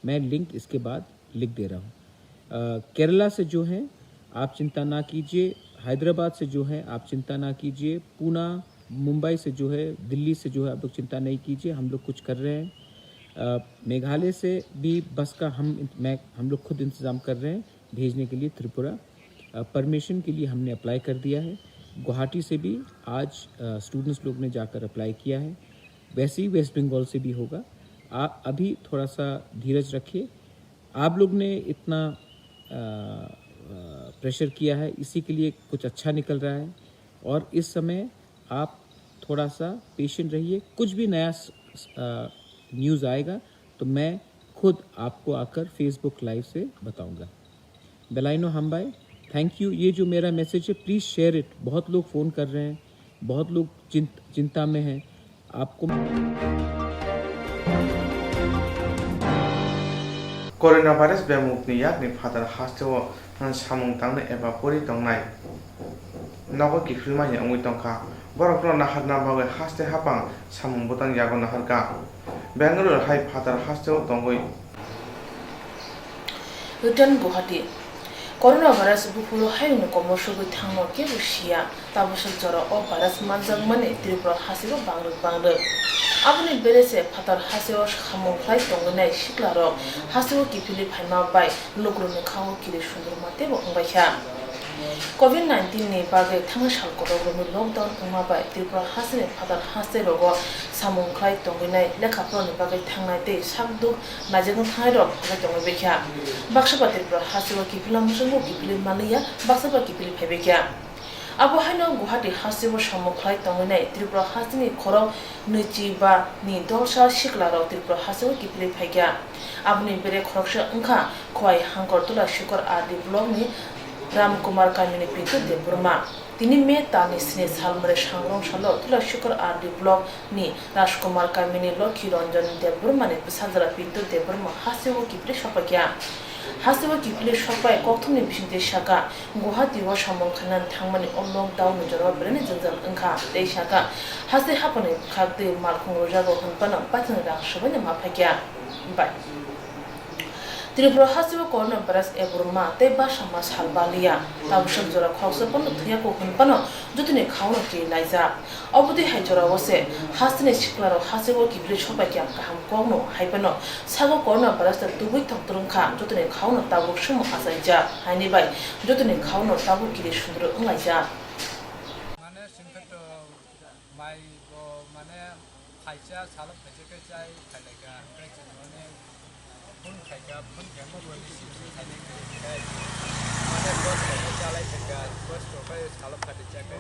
मैं लिंक इसके बाद लिख दे रहा हूँ। अ, केरला से जो है, आप चिंता ना कीजिए, हैदराबाद से जो है, आप चिंता ना कीजिए, पूना, मुंबई से जो है, दिल्ली से जो है, आप लोग चिंता नहीं कीजिए, हम लोग कुछ कर रहे हैं। अ, मेघालय से भी बस का हम, मैं, हम लोग खुद इंतज़ाम कर रहे हैं भेजने के लिए त्रिपुरा। अ, परमिशन के लिए हमने अप्लाई कर दिया है। गुवाहाटी से भी आज, अ, स्टूडेंट्स लोग ने जाकर अप्लाई किया है। वैसे ही वेस्ट बंगाल से भी होगा। आ, अभी थोड़ा सा धीरज रखिए। आप लोग ने इतना, अ, अ, प्रेशर किया है, इसी के लिए कुछ अच्छा निकल रहा है। और इस समय आप थोड़ा सा पेशेंट रहिए। कुछ भी नया स-, स-, अ, न्यूज़ आएगा, तो मैं खुद आपको आकर Facebook लाइव से बताऊंगा। Belaino hambai, thank you। ये जो मेरा मैसेज है, प्लीज़ शेयर इट। बहुत लोग फ़ोन कर रहे हैं, बहुत लोग चिंत-, चिंता में हैं। आपको Coronavirus bemukni yakni phatar hasteo samung tangnai eba pori tongnai nogo kiphilmani wngwi tongkha. Borokno naharna bagwi haste haphang samung bwtang yago naharkha. Bengaluru hai phatar hasteo tongwi. Return Guwahati. Coronavirus buphuru hayungni komor sugwi thangno kebo siya. Tabuksa jora o virus manjakmani Tripura hasteo bangrwk bangrwk. Aboni bere se phatar hasteo samung khlai tongwinai siklarok hasteo kiphilwi phaima bai lukurokni kha-o kiri sundurma teibo wngbaikha. Covid nineteen ni bagwi thangwi sal kotor romwi lockdown wngma bai Tripura hasteni phatar haste rogo samung khlai tongwinai lekha porani bagwi thangnai tei sakduk naijakna thangnairok phagwi tongwi baikha. Baksa ba Tripura hasteo kiphilna muchungo kiphilwi manliya, baksa ba kiphilwi phaibaikha. Abo haino Guwahati hasteo samung khlai tongwinai Tripura hasteni khorok nwichiba ni dolsa siklarok Tripura hasteo kiphilwi phaikha. Aboni bere khoroksa wngkha Khowai Hangkor Tulashikor R D block ni Ram Kumar kamini Pintu Debbarma. Tini May talni sni salmari sangrong salo Tulashikor R D block ni Rajkumar kamini Lokhi Ranjan Debbarma ni bwsajra Pintu Debbarma hasteo kiphilwi sokpaikha. Hasteo kiphilwi sokpai kokthumni bisingtwi saka, Guwahati o samung khainani thangmani o lockdown ni jorao belai ni jwngjal wngkha tei saka, haste haphangni bwkhak tei malkhung rwjago hwnphano paithakni rang swbaino ma phaikha. Bai. Tripura hasteo coronavirus ebruma tei basama sal baliya. Tabuk sal jora khoroksa phano thwiya kok hwn phano jotoni khauno kiri laijak. Obotwi hai jorao se hasteni siklarok hasteo kiphilwi sopaikha kaham kokno hai phano sago coronavirus ta tubui thoktrwng kha jotoni khauno tabuk sumo achaijak. Haini bai jotoni khauno tabuk kiri sundru wnglaijak. Mane singkhe to mai bo mane phaisa salo phaisa khe chai phailaikha, hwnkhe chwng mane phone khaikha, phone khe mobile receive khainai khe mane kosto khe chalai khaikha, kosto khe salo phaisa khe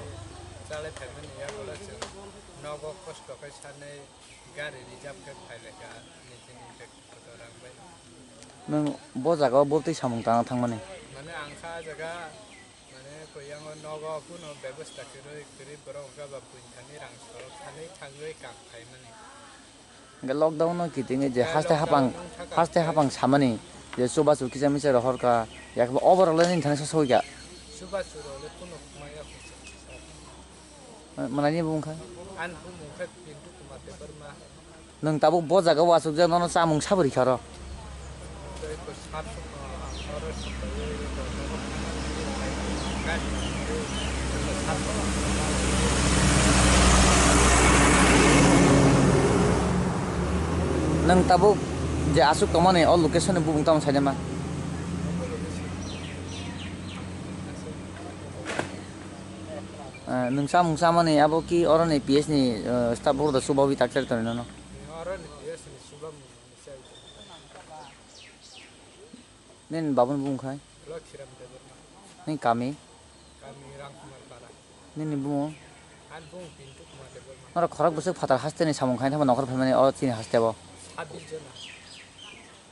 chalai phaimani yagulo chwng nogo kosto khe sanai gari reserve khe phailaikha nini bag photo rang bai. Nwng bo jagao bwtwi samung tangna thangmani? Mane ang kha jaga Mane koyango nogo kuno bebosta kwrwi, kwrwi borok wngkha ba buini thani rang sorok thani thangwi kang phaimani. Hwnkhe lockdown no kitingwi je Eh, haste lockdown hapang, wngkha kang haste phaimani. Hapang samani je chubachu kisa misa rohorkha, yakhe overall nini thani sosogwi kha. Chubachu role kuno khumaya khusa. Manani bumung kha? Ani bumung kha Pintu Kumar Debbarma. Nwng tabuk bo jaga o achukjak, nono chamung sabo rikha ro. Nwng tabuk je achuk tongmani o location ni bumung tamo sainai ma? Eh, nwng chamung chamani abo ki oroni P S ni, eh, staff rok da chubawi takchari tonwi nono? Oro ni P S ni chuba mung ni chai. Nini babuni bumung khai? Lokhiram Debbarma. Nini kami? Kami Rangkumar Para. Nini bumung? Ani bumung Pintu Kumar Debbarma. Norok khorok bwswk phatar haste ni samung khai thangma nokhor phaimani o chini haste bo? Sabbish jona.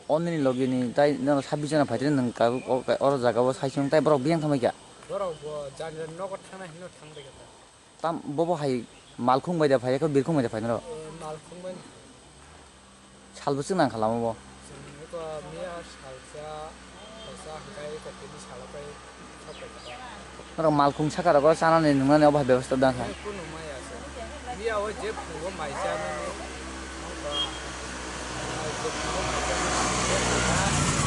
O nini logi ni tai norok sabbish jona phaitini nwng ka-, o, o jaga o sai chwng tai borok biyang thangbai kha? Borok bo jani jani nogo thangna hino thangbai kha ta. Tam, bobo hai Malkhung bai da phai, eko Birkhung bai da phai norok? Eh, Malkhung bai. Sal bwswk nang kha lama bo? Chwng eko miya salsa, salsa hwnkhe eko tini salo pai sok pai kha. Norok Malkhung saka rogo chanani nwngnani obo hai bebosta dang kha? Eh, kunu maya se. Miya o je phungo mai chanani, nokha, ah, je phungo mai chanani, je phungo mai chanani.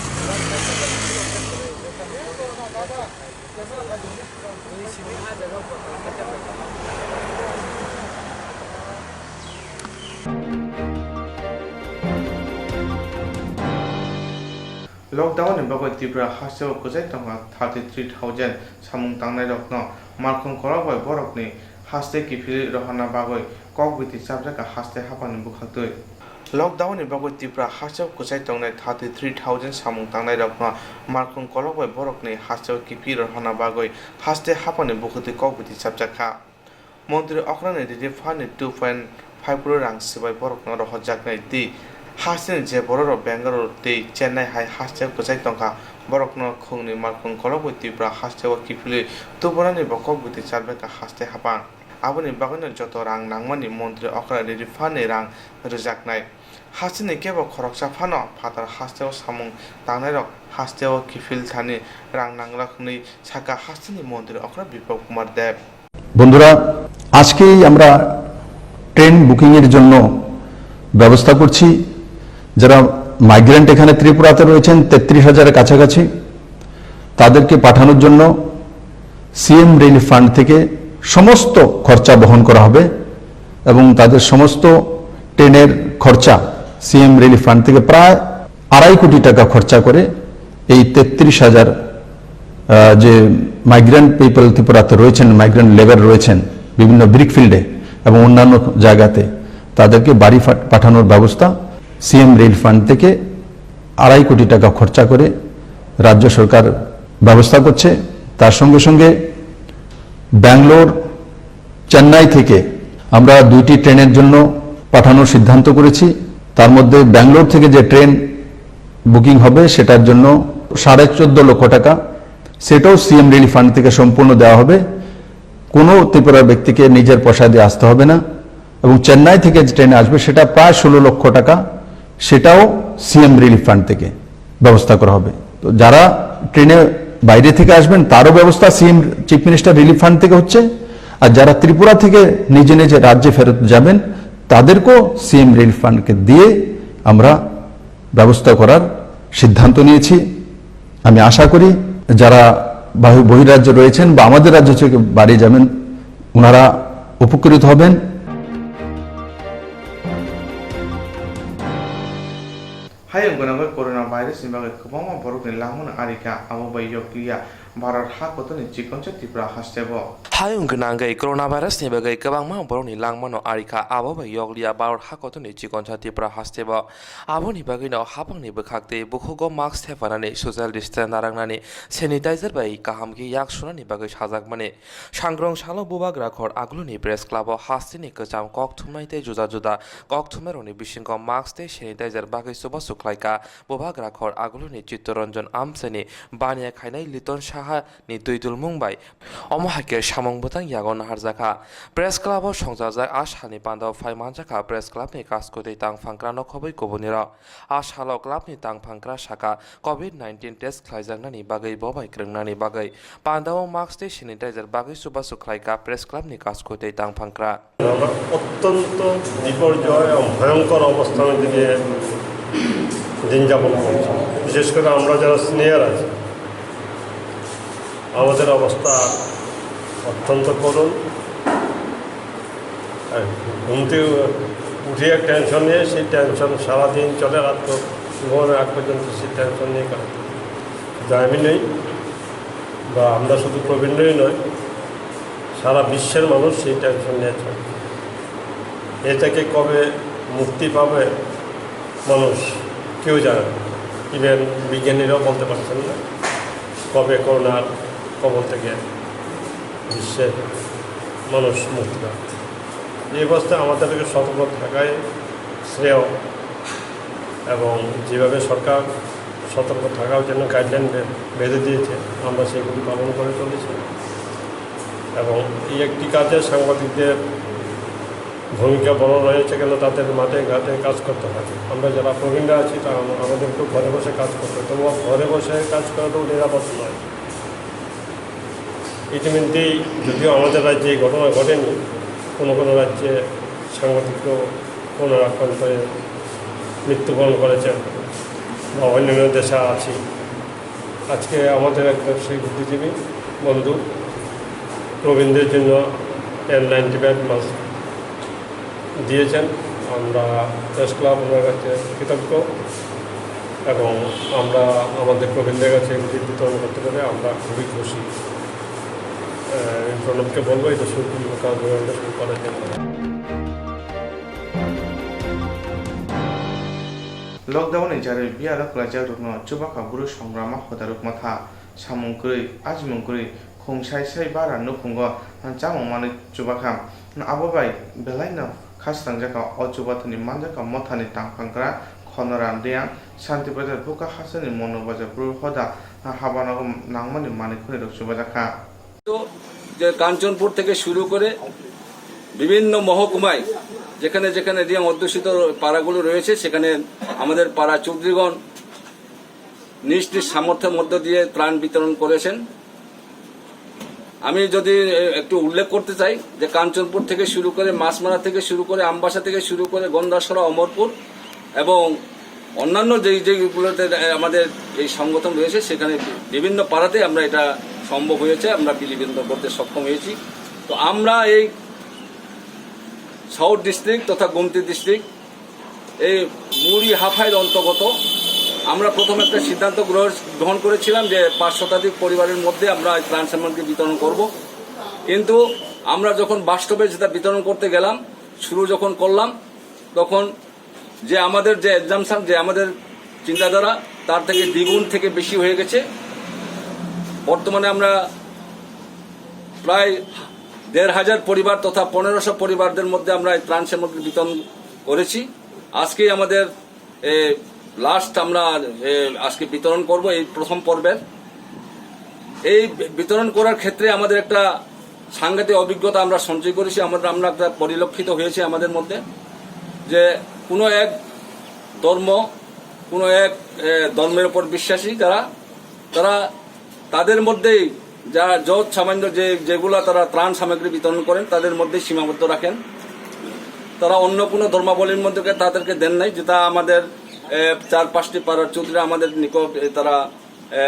Lockdown ni bagwi Tripura hasteo kwchai tongkha thirty three thousand samung tangnairokno. Malkhung kolok bai borokni haste kiphilwi rohorna bagwi kokbiti chapjakha haste haphangni bwkhaktwi. Lockdown ni bagwi Tripura hasteo kwchai tongnai thirty three thousand samung tangnairokno Malkhung kolok bai borokni hasteo kiphilwi rohorna bagwi haste haphangni bwkhaktwi kokbiti chapjakha. Montri okrani relief fund ni two point five crore rang sibai borokno rohorjaknai tei hasteni je bororok Bengaluru tei Chennai hai hasteo kwchai tongkha, borokno khungni Malkhung kolok bai Tripura hasteo kiphilwi tuburanani bo kokbiti chapjakha haste haphang. Aboni bagwino joto rang nangmani montri okra relief fund ni rang rwjaknai. Hasteni kebo khoroksa phano phatar hasteo samung tangnairok hasteo kiphil thani rang nanglak hwnwi sakha hasteni montri okra Biplab Kumar Deb. বন্ধুরা, আজকেই আমরা ট্রেন বুকিংয়ের জন্য ব্যবস্থা করছি। যারা মাইগ্রেন্ট এখানে ত্রিপুরাতে রয়েছেন তেত্রিশ হাজারের কাছাকাছি, তাদেরকে পাঠানোর জন্য সিএম রিলিফ ফান্ড থেকে সমস্ত খরচা বহন করা হবে এবং তাদের সমস্ত ট্রেনের খরচা সিএম রিলিফ ফান্ড থেকে প্রায় আড়াই কোটি টাকা খরচা করে এই তেত্রিশ হাজার, আহ, যে মাইগ্রেন্ট পিপল ত্রিপুরাতে রয়েছেন, মাইগ্রেন্ট লেবার রয়েছেন বিভিন্ন ব্রিক ফিল্ডে এবং অন্যান্য জায়গাতে, তাদেরকে বাড়ি ফা-, পাঠানোর ব্যবস্থা সিএম রিলিফ ফান্ড থেকে আড়াই কোটি টাকা খরচা করে রাজ্য সরকার ব্যবস্থা করছে। তার সঙ্গে সঙ্গে ব্যাঙ্গালোর, চেন্নাই থেকে আমরা দুইটি ট্রেনের জন্য পাঠানোর সিদ্ধান্ত করেছি। তার মধ্যে ব্যাঙ্গালোর থেকে যে ট্রেন বুকিং হবে, সেটার জন্য সাড়ে চোদ্দ লক্ষ টাকা, সেটাও সিএম রিলিফ ফান্ড থেকে সম্পূর্ণ দেওয়া হবে। কোনো ত্রিপুরার ব্যক্তিকে নিজের পয়সা দিয়ে আসতে হবে না। এবং চেন্নাই থেকে যে ট্রেনে আসবে, সেটা প্রায় ষোলো লক্ষ টাকা, সেটাও সিএম রিলিফ ফান্ড থেকে ব্যবস্থা করা হবে। তো যারা ট্রেনে বাইরে থেকে আসবেন, তারও ব্যবস্থা CM, chief minister relief fund থেকে হচ্ছে। আর যারা ত্রিপুরা থেকে নিজে নিজে রাজ্যে ফেরত যাবেন, তাদেরকেও সিএম রিলিফ ফান্ডকে দিয়ে আমরা ব্যবস্থা করার সিদ্ধান্ত নিয়েছি। আমি আশা করি যারা বাহি-, বহিরাজ্যে রয়েছেন বা আমাদের রাজ্য থেকে বাড়ি যাবেন, ওনারা উপকৃত হবেন। Hayung gwnangwi coronavirus ni bagwi kwbangma borokni langmano arikha, abo bai yokliya Bharat ha kotorni chikonsa Tripura hasteo. Hayung gwnangwi coronavirus ni bagwi kwbangma borokni langmano arikha, abo bai yokliya Bharat ha kotorni chikonsa Tripura hasteo. Aboni bagwino hapangni bwkhak tei bukhugo mask thepanani, social distance narwknani, sanitizer bai kaham khe yak sunani bagwi sajakmani. Sangrong salo Bubagra Khor Aguluni Press Club o hasteni kwcham kok thumnai tei juda juda kok thumnairokni bisingo mask tei sanitizer bagwi chubachu khlaikha Bubagra Khor Aguluni Chittoranjan Amchaini baniya khainai Liton Saha ni twi dulmung bai. Omo hai khe samung bwtang yago naharjakha. Press Club o songchajak a salni panda o phai manjakha Press Club ni kasko tei tangphankra nokhobwi kubunirok. A salo club ni tangphankra sakha, covid nineteen test khlaijaknani bagwi bo bai kwrwngnani bagwi panda o mask tei sanitizer bagwi chubachu khlaikha Press Club ni kasko tei tangphankra. আমরা অত্যন্ত বিপর্যয় এবং ভয়ঙ্কর অবস্থার দিকে দিন যাপন করছি। বিশেষ করে আমরা যারা সিনিয়র আছি, আমাদের অবস্থা অত্যন্ত করুণ। আর ঘুম থেকে উঠে টেনশন নিয়ে সেই টেনশন সারাদিন চলে, রাত তো ঘুমানোর আগ পর্যন্ত সেই টেনশন নিয়ে কাটে। শুধু আমি নই বা আমরা শুধু প্রবীণরাই নয়, সারা বিশ্বের মানুষ সেই টেনশন নিয়ে চলে। এ থেকে কবে মুক্তি পাবে মানুষ, কেউ জানে না। ইভেন বিজ্ঞানীরাও বলতে পারছেন না কবে করোনার কবল থেকে বিশ্বের মানুষ মুক্তি পাবে। এই অবস্থায় আমাদেরকে সতর্ক থাকাই শ্রেয়। এবং যেভাবে সরকার সতর্ক থাকার জন্য গাইডলাইন বে-, বেঁধে দিয়েছে, আমরা সেগুলি পালন করে চলেছি। এবং এই একটি কাজে সাংবাদিকদের ভূমিকা বড় রয়েছে, কেন তাদের মাঠে ঘাটে কাজ করতে হয়। আমরা যারা প্রবীণরা আছি, তা আম-, আমাদেরকেও ঘরে বসে কাজ করতে হয়। তবুও ঘরে বসে কাজ করাটাও নিরাপদ নয়। ইতিমধ্যেই যদিও আমাদের রাজ্যে এই ঘটনা ঘটেনি, কোনো কোনো রাজ্যে সাংবাদিকও করোনার আক্রান্ত হয়ে মৃত্যুবরণ করেছেন বা অন্যান্য দেশে আছি। আজকে আমাদের এক ব্যবসায়ী বুদ্ধিজীবী বন্ধু প্রবীণদের জন্য এন নাইনটি ফাইভ মাস্ক দিয়েছেন। আমরা প্রেস ক্লাব ওনার কাছে কৃতজ্ঞ এবং আমরা আমাদের প্রবীণদের কাছে এগুলি বিতরণ করতে পেরে আমরা খুবই খুশি। আহ, প্রণবকে বলবো এটা শুরু, কাজ শুরু করার জন্য। Lockdown ni jarwi biyaro kwlaijak rokno chubakha bwrwi songrama hoda rwkma tha, samung kwrwi, ajimung kwrwi, khung sai sai bara nukhungo chamung manwi chubakha. Abo bai belai no khasrangjak kha o chubathani manjak kha mothani tangphankra Khonoram Reang, Santi Bazar, Buka Hasteni Mono Bazar, Bru Hoda, Habanogo nangmani manwi khwnirok chubajakha. যে কাঞ্চনপুর থেকে শুরু করে বিভিন্ন মহকুমায় যেখানে যেখানে রিয়াং অধ্যুষিত পাড়াগুলো রয়েছে, সেখানে আমাদের পাড়া চৌধুরীগণ নিজ নিজ সামর্থ্যের মধ্য দিয়ে ত্রাণ বিতরণ করেছেন। আমি যদি এ-, একটু উল্লেখ করতে চাই যে কাঞ্চনপুর থেকে শুরু করে, মাছমারা থেকে শুরু করে, আমবাসা থেকে শুরু করে, গন্ডাছড়া, অমরপুর এবং অন্যান্য যেই যেগুলোতে, এ, আমাদের এই সংগঠন রয়েছে, সেখানে বিভিন্ন পাড়াতে আমরা এটা সম্ভব হয়েছে, আমরা বিলি বিতরণ করতে সক্ষম হয়েছি। তো আমরা এই সাউথ ডিস্ট্রিক্ট তথা গোমতী ডিস্ট্রিক্ট এই মুড়ি হাফাইল অন্তর্গত আমরা প্রথম একটা সিদ্ধান্ত গ্রহণ, গ্রহণ করেছিলাম যে পাঁচ শতাধিক পরিবারের মধ্যে আমরা এই ত্রাণ সামগ্রী বিতরণ করব। কিন্তু আমরা যখন বাস্তবে সেটা বিতরণ করতে গেলাম, শুরু যখন করলাম, তখন যে আমাদের যে অ্যাজাম্পশন, যে আমাদের চিন্তাধারা, তার থেকে দ্বিগুণ থেকে বেশি হয়ে গেছে। বর্তমানে আমরা প্রায় দেড় হাজার পরিবার তথা পনেরোশো পরিবারদের মধ্যে আমরা এই ত্রাণ সামগ্রী বিতরণ করেছি। আজকেই আমাদের, এ, লাস্ট আমরা, এ, আজকে বিতরণ করব এই প্রথম পর্বের। এই বি-, বিতরণ করার ক্ষেত্রে আমাদের একটা সাংঘাতিক অভিজ্ঞতা আমরা সঞ্চয় করেছি, আমাদের, আমরা একটা পরিলক্ষিত হয়েছে আমাদের মধ্যে যে কোনো এক ধর্ম, কোনো এক, এ, ধর্মের উপর বিশ্বাসী যারা, তারা তাদের মধ্যেই যা যৎ সামান্য যে, যেগুলা তারা ত্রাণ সামগ্রী বিতরণ করেন, তাদের মধ্যেই সীমাবদ্ধ রাখেন। তারা অন্য কোনো ধর্মাবলীর মধ্যে তাদেরকে দেন নাই, যেটা আমাদের এ, চার পাঁচটি পাড়ার চৌধুরীরা আমাদের নিকট, এ, তারা, এ,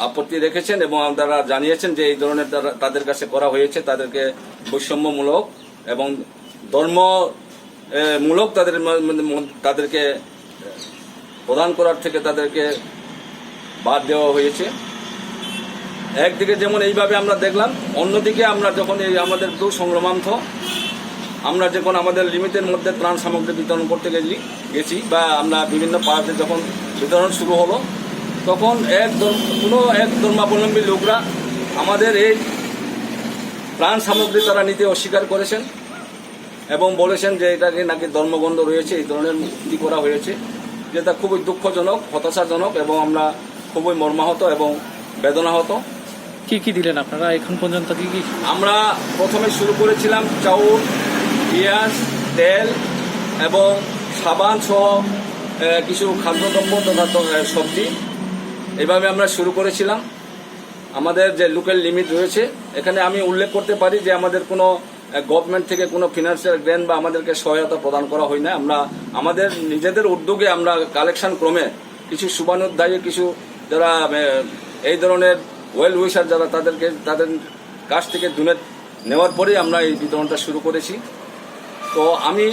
আপত্তি রেখেছেন এবং তারা জানিয়েছেন যে এই ধরনের তারা, তাদের কাছে করা হয়েছে, তাদেরকে বৈষম্যমূলক এবং ধর্ম, এ, মূলক তাদের ম-, ম-, ম-, তাদেরকে প্রদান করার থেকে তাদেরকে বাদ দেওয়া হয়েছে। একদিকে যেমন এইভাবে আমরা দেখলাম, অন্যদিকে আমরা যখন এই আমাদের দূর সংগ্রামার্থ আমরা যখন আমাদের লিমিটের মধ্যে ত্রাণ সামগ্রী বিতরণ করতে গেছি, গেছি বা আমরা বিভিন্ন পাড়াতে যখন বিতরণ শুরু হলো, তখন এক ধর্ম-, কোনো এক ধর্মাবলম্বী লোকরা আমাদের এই ত্রাণ সামগ্রী তারা নিতে অস্বীকার করেছেন এবং বলেছেন যে এটাকে নাকি ধর্মগন্ধ রয়েছে, এই ধরনের ই করা হয়েছে, যেটা খুবই দুঃখজনক, হতাশাজনক এবং আমরা খুবই মর্মাহত এবং বেদনাহত। কি কি দিলেন আপনারা এখন পর্যন্ত, কি কি? আমরা প্রথমে শুরু করেছিলাম চাউল, পেঁয়াজ, তেল এবং সাবান সহ, এ, কিছু খাদ্যদ্রব্য তথা ত-, এ, সবজি। এইভাবে আমরা শুরু করেছিলাম। আমাদের যে লোকাল লিমিট রয়েছে, এখানে আমি উল্লেখ করতে পারি যে আমাদের কোনো, এ, গভর্নমেন্ট থেকে কোনো ফিনান্সিয়াল গ্র্যান্ট বা আমাদেরকে সহায়তা প্রদান করা হয় না। আমরা আমাদের নিজেদের উদ্যোগে আমরা কালেকশন ক্রমে কিছু শুভানুধ্যায়ী, কিছু যারা, এ, এই ধরনের ওয়েল উইশার যারা, তাদেরকে, তাদের কাছ থেকে ডোনেট নেওয়ার পরেই আমরা এই বিতরণটা শুরু করেছি। তো আমি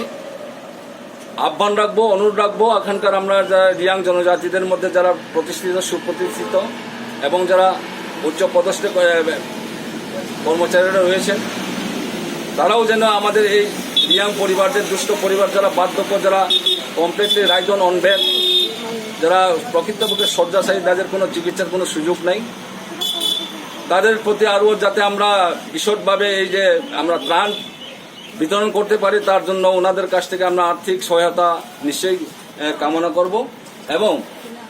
আহ্বান রাখবো, অনুরোধ রাখবো এখানকার আমরা যারা রিয়াং জনজাতিদের মধ্যে যারা প্রতিষ্ঠিত, সুপ্রতিষ্ঠিত এবং যারা উচ্চ পদস্থ, এ, কর্মচারীরা রয়েছেন, তারাও যেন আমাদের এই রিয়াং পরিবারদের, দুস্থ পরিবার যারা বার্ধক্য, যারা কমপ্লিটলি রাইট অন বেড, যারা প্রকৃতপক্ষে শয্যাশায়ী, তাদের কোনো চিকিৎসার কোনো সুযোগ নেই, তাদের প্রতি আরও যাতে আমরা বিশদভাবে এই যে আমরা ত্রাণ বিতরণ করতে পারি, তার জন্য ওনাদের কাছ থেকে আমরা আর্থিক সহায়তা নিশ্চয়ই, এ, কামনা করব এবং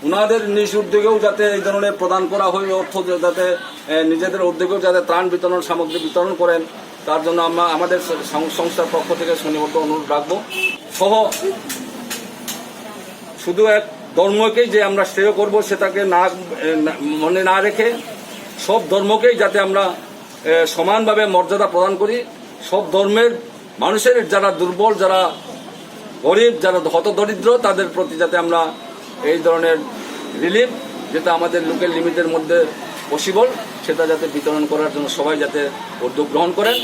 ওনাদের নিজ উদ্যোগেও যাতে এই ধরনের প্রদান করা হয়, অর্থ যাতে, এ, নিজেদের উদ্যোগেও যাতে ত্রাণ বিতরণ সামগ্রী বিতরণ করেন, তার জন্য আমরা আমাদের সং-, সংস্থার পক্ষ থেকে সনিবদ্ধ অনুরোধ রাখবো। সহ শুধু এক ধর্মকেই যে আমরা শ্রেয় করব, সেটাকে না, এ, না, মনে না রেখে সব ধর্মকেই যাতে আমরা, এ, সমানভাবে মর্যাদা প্রদান করি। সব ধর্মের মানুষের যারা দুর্বল, যারা গরিব, যারা হতদরিদ্র, তাদের প্রতি যাতে আমরা এই ধরনের রিলিফ, যেটা আমাদের লোকাল লিমিটের মধ্যে পসিবল, সেটা যাতে বিতরণ করার জন্য সবাই যাতে উদ্যোগ গ্রহণ করেন।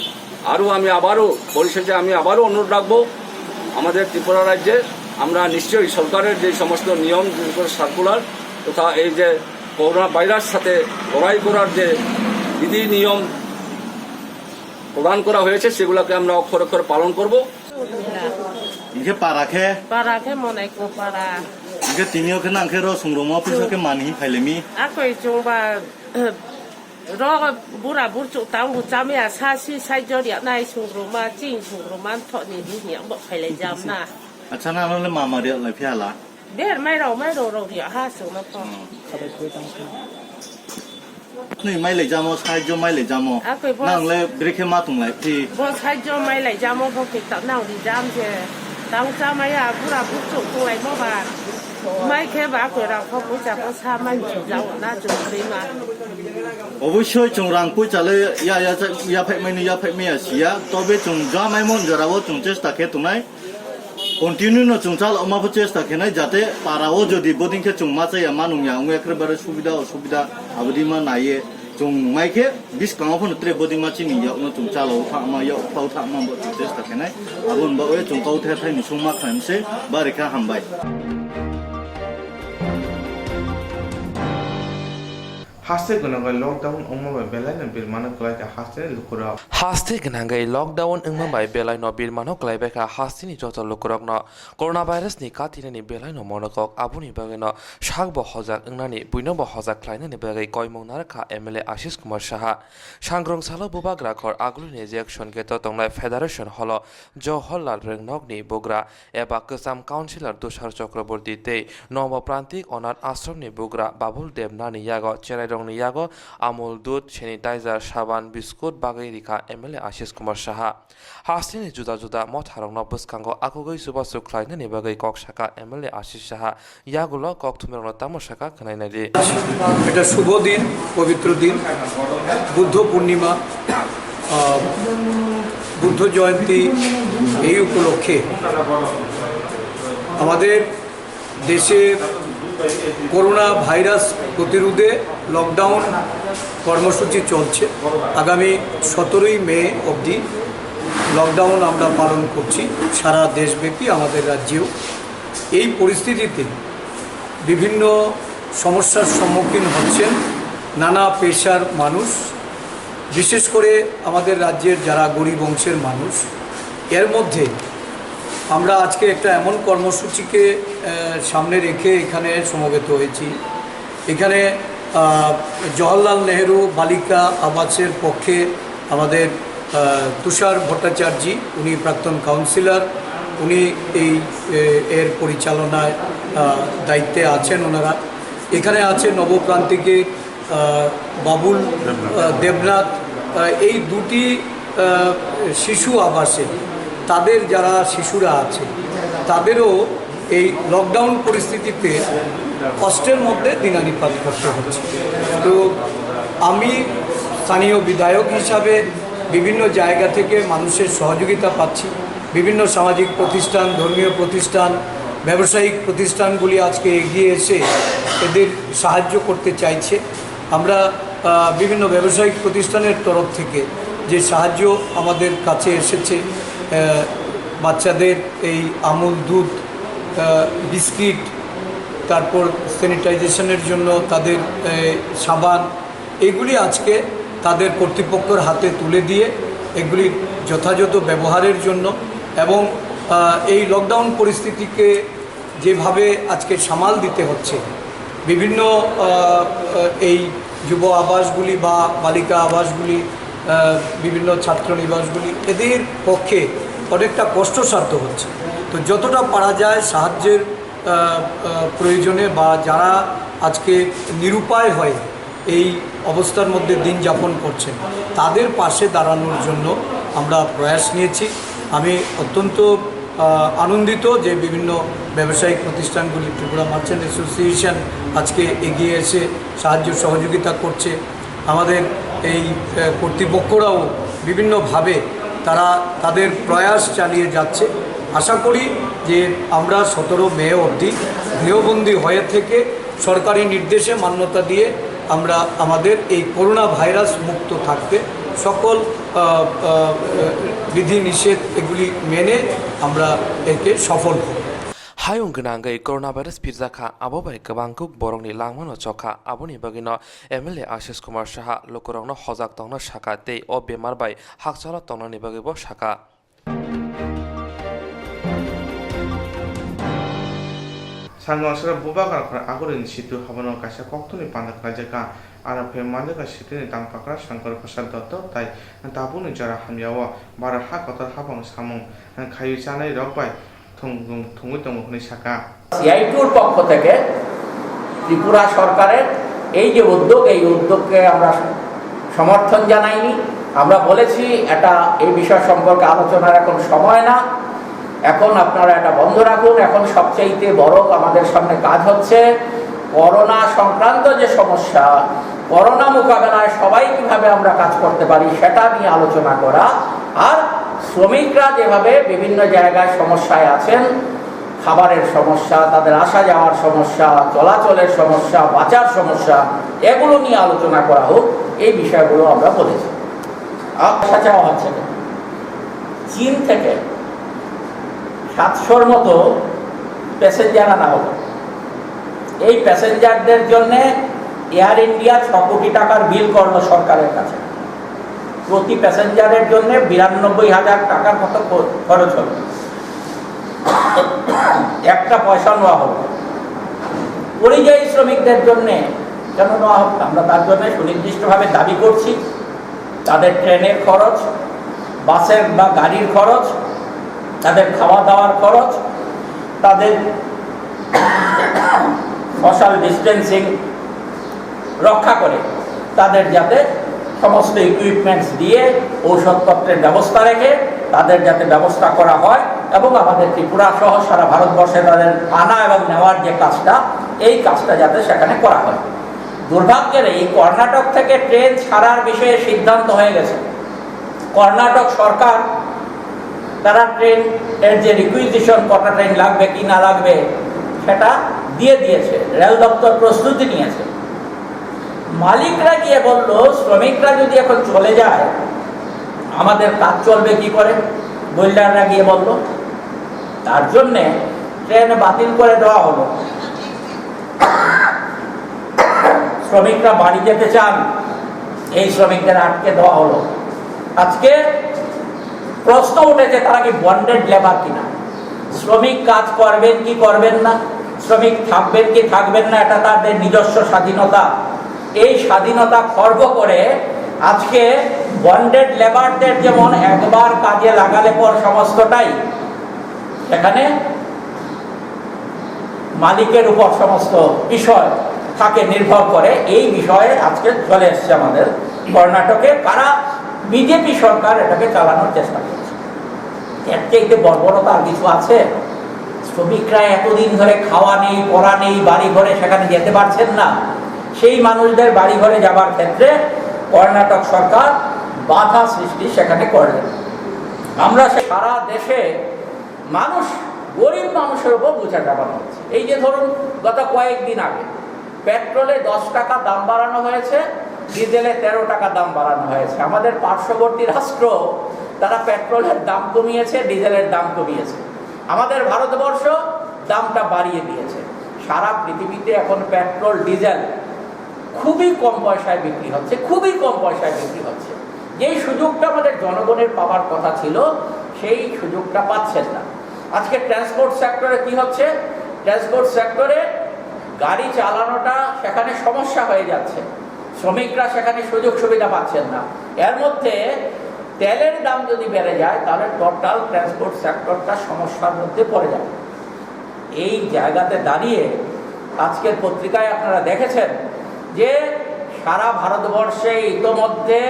আরও আমি আবারও, পরিশেষে আমি আবারও অনুরোধ রাখবো, আমাদের ত্রিপুরা রাজ্যে আমরা নিশ্চয়ই সরকারের যে সমস্ত নিয়ম, সার্কুলার তথা এই যে করোনা ভাইরাস সাথে লড়াই করার যে বিধি নিয়ম প্রদান করা হয়েছে, সেগুলোকে আমরা অক্ষরে অক্ষরে পালন করব। Hingke para khe? Para khe Monaiko para. Hingke tini o khe nang khe ro sungroma puisa khe mani hin phailemi. Akoi chungba ro bura burchuk tang bu chamya sa si sai jor ya nai sungroma ching sungroma thok ni hi hi ang bo phailai jam na. Acha na no le mama ri lai phi hala. Ber mai rau mai rau rau ri ha sung na pho. Hmm. Nui mai lai jamo, sahajjo mai lai jamo. Akoi boss. Nang le brekhe ma tong lai phi. Bo sahajjo mai lai jamo, bo khe ta nang ri jam je. Tang cha mai ya, bura buk chuk tong lai mo ba. Mai khe ba akoi rang pho pucha pho sa mai chu jao na chu ri ma. Oboisoi chung rang pucha le ya, ya, ya phai mai ni ya phai mai ya siya. Tobe chung ja mai mon jora o chung chesta khe tongnai. Continue no chung chalok ma pho chesta khenai, jate para o jodi bodin khe chung ma chaya ma nung ya, wng ekrebare subida osubida abodi ma naiye chung mai khe biskang o phano tre bodin ma chini yak no chung chalok tha ma, yak phau tha ma bo chung chesta khenai. Aboni bagwi chung kau the thai ni sung ma khlai se bari kha hambai. Haste gwnangwi lockdown wngma bai belai no birmano kwlai kha hasteni lukurok. Haste gwnangwi lockdown wngma bai belai no birmano kwlai bai kha hasteni joto lukurokno. Coronavirus ni katinani belai no monokok, aboni bagwi no sak bo hojak wngnani, buino bo hojak khlainani bagwi koimung narwk kha M L A Ashish Kumar Saha. Sangrong salo bubagra khor agulini reaction gate o tongnai Federation Hall o Jawaharlal Ringnokni bugra eba kwcham councillor Tushar Chakraborty tei Nobo Prantik Onath Ashramni bugra Babul Debnani yago cherairokni yago Amul Dudh, sanitizer, saban, biskut bagwi rikha M L A Ashish Kumar Saha. Hasteni juda juda motharokno bwskango akhogwi chubachu khlainani bagwi kok sakha M L A Ashish Saha. Yagulo kokthumrokno tamo sakha khwnai naidi. এটা শুভ দিন, পবিত্র দিন, বুদ্ধ পূর্ণিমা, আহ, বুদ্ধ জয়ন্তী। এই উপলক্ষে আমাদের দেশে corona virus প্রতিরোধে লকডাউন কর্মসূচি চলছে। আগামী সতেরোই মে অবধি লকডাউন আমরা পালন করছি সারা দেশব্যাপী আমাদের রাজ্যেও। এই পরিস্থিতিতে বিভিন্ন সমস্যার সম্মুখীন হচ্ছেন নানা পেশার মানুষ, বিশেষ করে আমাদের রাজ্যের যারা গরিব অংশের মানুষ। এর মধ্যে আমরা আজকে একটা এমন কর্মসূচিকে, আহ, সামনে রেখে এখানে সমবেত হয়েছি। এখানে, আহ, জওহরলাল নেহেরু বালিকা আবাসের পক্ষে আমাদের, আহ, তুষার ভট্টাচার্য, উনি প্রাক্তন কাউন্সিলর, উনি এই, এ, এর পরিচালনায়, আহ, দায়িত্বে আছেন ওনারা। এখানে আছে নবপ্রান্তিকের, আহ, বাবুল, আহ, দেবনাথ, আহ, এই দুটি, আহ, শিশু আবাসে তাদের যারা শিশুরা আছে, তাদেরও এই লকডাউন পরিস্থিতিতে কষ্টের মধ্যে দিনাতিপাত করতে হচ্ছে। তো আমি স্থানীয় বিধায়ক হিসাবে বিভিন্ন জায়গা থেকে মানুষের সহযোগিতা পাচ্ছি। বিভিন্ন সামাজিক প্রতিষ্ঠান, ধর্মীয় প্রতিষ্ঠান, ব্যবসায়িক প্রতিষ্ঠানগুলি আজকে এগিয়ে এসে এদের সাহায্য করতে চাইছে। আমরা, আহ, বিভিন্ন ব্যবসায়িক প্রতিষ্ঠানের তরফ থেকে যে সাহায্য আমাদের কাছে এসেছে, আহ, বাচ্চাদের এই আমুল দুধ, আহ, বিস্কিট, তারপর স্যানিটাইজেশনের জন্য তাদের, আহ, সাবান, এগুলি আজকে তাদের কর্তৃপক্ষের হাতে তুলে দিয়ে এগুলি যথাযথ ব্যবহারের জন্য এবং, আহ, এই লকডাউন পরিস্থিতিকে যেভাবে আজকে সামাল দিতে হচ্ছে, বিভিন্ন, আহ, এই যুব আবাসগুলি বা বালিকা আবাসগুলি, আহ, বিভিন্ন ছাত্র নিবাসগুলি, এদের পক্ষে অনেকটা কষ্টসাধ্য হচ্ছে। তো যতটা পারা যায় সাহায্যের, আহ, আহ, প্রয়োজনে বা যারা আজকে নিরুপায় হয়ে এই অবস্থার মধ্যে দিন যাপন করছেন, তাদের পাশে দাঁড়ানোর জন্য আমরা প্রয়াস নিয়েছি। আমি অত্যন্ত, আহ, আনন্দিত যে বিভিন্ন ব্যবসায়িক প্রতিষ্ঠানগুলি, ত্রিপুরা মার্চেন্ট অ্যাসোসিয়েশন আজকে এগিয়ে এসে সাহায্য সহযোগিতা করছে। আমাদের এই, আহ, কর্তৃপক্ষরাও বিভিন্নভাবে তারা তাদের প্রয়াস চালিয়ে যাচ্ছে। আশা করি যে আমরা সতেরো মে অবধি গৃহবন্দী হয়ে থেকে সরকারি নির্দেশে মান্যতা দিয়ে আমরা আমাদের এই করোনা ভাইরাস মুক্ত থাকতে সকল, আহ, আহ, বিধিনিষেধ এগুলি মেনে আমরা একে সফল করব। Hayung gwnangwi coronavirus pirjakha, abo bai kwbang kuk borokni langmano chokha. Aboni bagwino M L A Ashish Kumar Saha lukurokno hojak tongna sakha tei o bemar bai hakchalo tongnani bagwibo sakha. Sango aswra bubagra khorang Agurini situ habono kaisa koktwni panda khlaijak kha. Aro phe manjakha situni tangpakra Shankar Prasad Dotto tai tabukni jora hamyao bara ha kotor habang samung khaiwi chanai rok bai thung-, thungwi tongo hwnwi sakha. সিআইটিউর পক্ষ থেকে ত্রিপুরা সরকারের এই যে উদ্যোগ, এই উদ্যোগকে আমরা সমর্থন জানাইনি। আমরা বলেছি, এটা, এই বিষয় সম্পর্কে আলোচনার এখন সময় না, এখন আপনারা এটা বন্ধ রাখুন। এখন সবচাইতে বড় আমাদের সামনে কাজ হচ্ছে করোনা সংক্রান্ত যে সমস্যা, করোনা মোকাবেলায় সবাই কিভাবে আমরা কাজ করতে পারি সেটা নিয়ে আলোচনা করা। আর শ্রমিকরা যেভাবে বিভিন্ন জায়গায় সমস্যায় আছেন, খাবারের সমস্যা, তাদের আসা যাওয়ার সমস্যা, চলাচলের সমস্যা, বাঁচার সমস্যা, এগুলো নিয়ে আলোচনা করা হোক, এই বিষয়গুলো আমরা বলেছি। আশা চাওয়া হচ্ছে যে চীন থেকে সাতশোর মতো প্যাসেঞ্জার আনা হলো। এই প্যাসেঞ্জারদের জন্য এয়ার ইন্ডিয়া ছ কোটি টাকার বিল করলো সরকারের কাছে। প্রতি প্যাসেঞ্জারের জন্য বিরানব্বই হাজার টাকার মতো খ-, খরচ হলো। একটা পয়সা নেওয়া হলো। পরিযায়ী শ্রমিকদের জন্য কেন নেওয়া হলো? আমরা তার জন্য সুনির্দিষ্টভাবে দাবি করছি, তাদের ট্রেনের খরচ, বাসের বা গাড়ির খরচ, তাদের খাওয়া দাওয়ার খরচ, তাদের সোশ্যাল ডিস্টেন্সিং রক্ষা করে তাদের যাতে সমস্ত ইকুইপমেন্টস দিয়ে, ঔষধপত্রের ব্যবস্থা রেখে তাদের যাতে ব্যবস্থা করা হয় এবং আমাদের ত্রিপুরা সহ সারা ভারতবর্ষে তাদের আনা এবং নেওয়ার যে কাজটা, এই কাজটা যাতে সেখানে করা হয়। দুর্ভাগ্যের এই কর্ণাটক থেকে ট্রেন ছাড়ার বিষয়ে সিদ্ধান্ত হয়ে গেছে। কর্ণাটক সরকার তারা ট্রেন এর যে রিকুইজিশন, কটা ট্রেন লাগবে কি না লাগবে, সেটা দিয়ে দিয়েছে, রেল দপ্তর প্রস্তুতি নিয়েছে। মালিকরা গিয়ে বলল, শ্রমিকরা যদি এখন চলে যায়, আমাদের কাজ চলবে কি করে? বিল্ডাররা গিয়ে বলল। তার জন্যে ট্রেন বাতিল করে দেওয়া হলো। শ্রমিকরা বাড়ি যেতে চান, এই শ্রমিকদের আটকে দেওয়া হলো। আজকে প্রশ্ন উঠেছে, তারা কি বন্ডেড লেবার কিনা? শ্রমিক কাজ করবেন কি করবেন না, শ্রমিক থাকবেন কি থাকবেন না, এটা তাদের নিজস্ব স্বাধীনতা। এই স্বাধীনতা খর্ব করে আজকে বন্ডেড লেবারদের যেমন একবার কাজে লাগালে পর সমস্তটাই সেখানে মালিকের উপর সমস্ত বিষয় থাকে নির্ভর করে। এই বিষয়ে আজকে চলে এসছে আমাদের কর্ণাটকে, কারা বিজেপি সরকার এটাকে চালানোর চেষ্টা করছে। এর চাইতে বর্বরতা আর কিছু আছে? শ্রমিকরা এতদিন ধরে খাওয়া নেই, পড়া নেই, বাড়ি ঘরে সেখানে যেতে পারছেন না, সেই মানুষদের বাড়ি ঘরে যাবার ক্ষেত্রে কর্ণাটক সরকার বাধা সৃষ্টি সেখানে করলেন। আমরা সে-, সারা দেশে মানুষ, গরিব মানুষের উপর বোঝা চাপানো হচ্ছে। এই যে ধরুন, গত কয়েকদিন আগে পেট্রোলে দশ টাকা দাম বাড়ানো হয়েছে, ডিজেলে তেরো টাকা দাম বাড়ানো হয়েছে। আমাদের পার্শ্ববর্তী রাষ্ট্র, তারা পেট্রোলের দাম কমিয়েছে, ডিজেলের দাম কমিয়েছে। আমাদের ভারতবর্ষ দামটা বাড়িয়ে দিয়েছে। সারা পৃথিবীতে এখন পেট্রোল, ডিজেল খুবই কম পয়সায় বিক্রি হচ্ছে, খুবই কম পয়সায় বিক্রি হচ্ছে। যেই সুযোগটা আমাদের জনগণের পাওয়ার কথা ছিল, সেই সুযোগটা পাচ্ছেন না। আজকে ট্রান্সপোর্ট সেক্টরে কি হচ্ছে? ট্রান্সপোর্ট সেক্টরে গাড়ি চালানোটা সেখানে সমস্যা হয়ে যাচ্ছে, শ্রমিকরা সেখানে সুযোগ সুবিধা পাচ্ছেন না। এর মধ্যে তেলের দাম যদি বেড়ে যায়, তাহলে টোটাল ট্রান্সপোর্ট সেক্টরটা সমস্যার মধ্যে পড়ে যাবে। এই জায়গাতে দাঁড়িয়ে আজকের পত্রিকায় আপনারা দেখেছেন যে সারা ভারতবর্ষে ইতোমধ্যে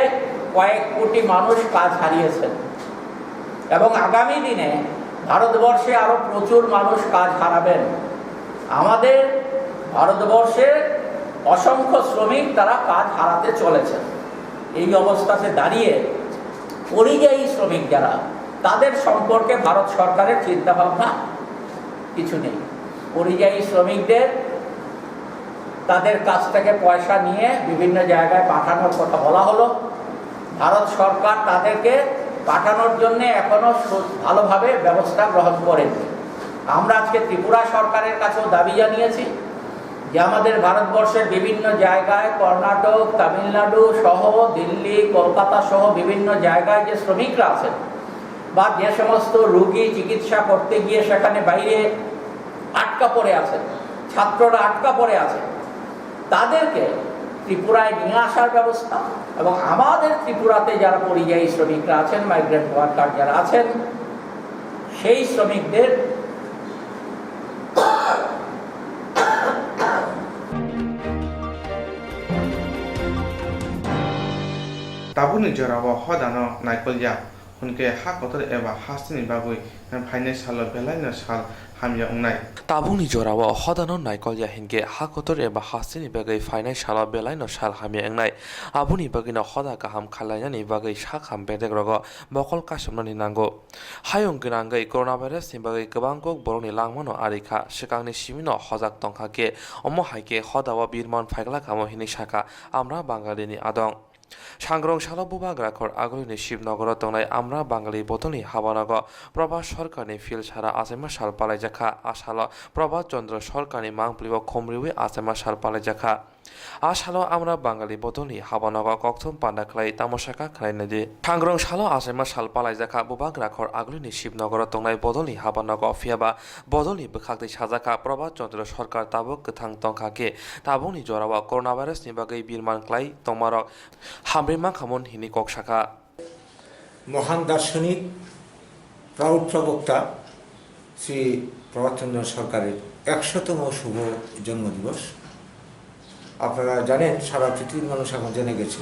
কয়েক কোটি মানুষ কাজ হারিয়েছেন এবং আগামী দিনে ভারতবর্ষে আরও প্রচুর মানুষ কাজ হারাবেন। আমাদের ভারতবর্ষে অসংখ্য শ্রমিক তারা কাজ হারাতে চলেছেন। এই অবস্থাতে দাঁড়িয়ে পরিযায়ী শ্রমিক যারা, তাদের সম্পর্কে ভারত সরকারের চিন্তাভাবনা কিছু নেই। পরিযায়ী শ্রমিকদের তাদের কাছ থেকে পয়সা নিয়ে বিভিন্ন জায়গায় পাঠানোর কথা বলা হলো। ভারত সরকার তাদেরকে পাঠানোর জন্য এখনো সু-, ভালোভাবে ব্যবস্থা গ্রহণ করেনি। আমরা আজকে ত্রিপুরা সরকারের কাছেও দাবি জানিয়েছি যে আমাদের ভারতবর্ষের বিভিন্ন জায়গায়, কর্ণাটক, তামিলনাড়ু সহ, দিল্লি, কলকাতা সহ বিভিন্ন জায়গায় যে শ্রমিকরা আছেন বা যে সমস্ত রোগী চিকিৎসা করতে গিয়ে সেখানে বাইরে আটকা পড়ে আছেন, ছাত্ররা আটকা পড়ে আছেন, তাদেরকে ত্রিপুরায় নিয়ে আসার ব্যবস্থা এবং আমাদের ত্রিপুরাতে যারা পরিযায়ী শ্রমিকরা আছেন, মাইগ্রেন্ট ওয়ার্কার যারা আছেন, সেই শ্রমিকদের Tabukni jorao hodano naikolya, hwnkhe ha kotor eba hasteni bagwi phainai salo belaino sal hamya wngnai. Tabukni jorao hodano naikolya hinkhe ha kotor eba hasteni bagwi phainai salo belaino sal hamya wngnai. Aboni bagwino hoda kaham khlainani bagwi sak ham bedekrogo mokol kasumnani nango. Hayung gwnangwi coronavirus ni bagwi kwbang kuk borokni langmano ari kha, swkangni simino hojak tongkha khe, omo hai khe hodao birman phaikla kamo hinwi sakha Amra Bangalini adong. Sangrong salo Bubagrakhor Agulini Shibnogoro tongnai Amra Bangali bodolni habanogo Prabhat Sarkarni field sara achaima sal palaijakha. A salo Prabhat Chandra Sarkarni mangpilio khumriwi achaima sal palaijakha. A salo Amra Bangali bodolni habanogo kokthum panda khlai tamosaka khlainadi. Sangrong salo achaima sal palaijakha Bubagrakhor Agulini Shibnogoro tongnai bodolni habanogo, phiyaba bodolni bwkhaktwi sajakha Prabhat Chandra Sarkar tabuk kwthang tongkha khe, tabukni jorao coronavirus ni bagwi birman klai tongmarok hamri mankhamon hini kok sakha. মহান দার্শনিক, প্রাউড প্রবক্তা শ্রী প্রভাতচন্দ্র সরকারের একশোতম শুভ জন্মদিবস। আপনারা জানেন, সারা পৃথিবীর মানুষ এখন জেনে গেছে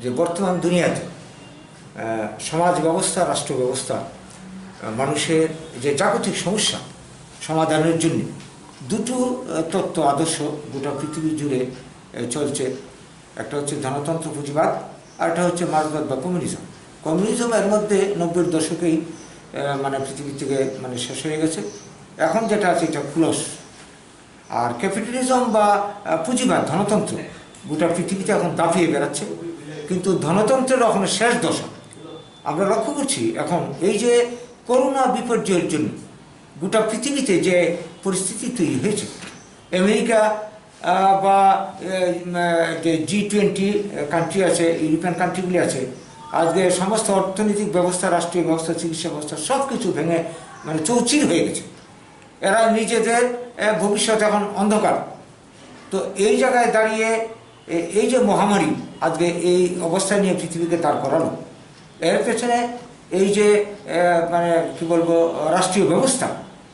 যে বর্তমান দুনিয়াতে আহ, সমাজ ব্যবস্থা, রাষ্ট্র ব্যবস্থা, আহ, মানুষের যে জাগতিক সমস্যা সমাধানের জন্য দুটো আহ, তত্ত্ব আদর্শ গোটা পৃথিবী জুড়ে আহ, চলছে। একটা হচ্ছে ধনতন্ত্র পুঁজিবাদ, আর একটা হচ্ছে মার্ক্সবাদ বা কমিউনিজম। কমিউনিজম এর মধ্যে নব্বইয়ের দশকেই আহ, মানে পৃথিবী থেকে মানে শেষ হয়ে গেছে। এখন যেটা আছে এটা ক্লোজ। আর ক্যাপিটালিজম বা আহ, পুঁজিবাদ, ধনতন্ত্র গোটা পৃথিবীতে এখন দাপিয়ে বেড়াচ্ছে। কিন্তু ধনতন্ত্রের এখনো শেষ দশা আমরা লক্ষ্য করছি। এখন এই যে করোনা বিপর্যয়ের জন্য গোটা পৃথিবীতে যে পরিস্থিতি তৈরি হয়েছে, আমেরিকা আহ, বা আহ, উম, আহ, যে জি টোয়েন্টি কান্ট্রি আছে, ইউরোপিয়ান কান্ট্রিগুলি আছে, আজকে সমস্ত অর্থনৈতিক ব্যবস্থা, রাষ্ট্রীয় ব্যবস্থা, চিকিৎসা ব্যবস্থা সব কিছু ভেঙে মানে চৌচির হয়ে গেছে। এরা নিজেদের আহ, ভবিষ্যৎ এখন অন্ধকার। তো এই জায়গায় দাঁড়িয়ে এ- এই যে মহামারী আজকে এই অবস্থা নিয়ে পৃথিবীকে দাঁড় করালো, এর পেছনে এই যে আহ, মানে কি বলবো, রাষ্ট্রীয় ব্যবস্থা,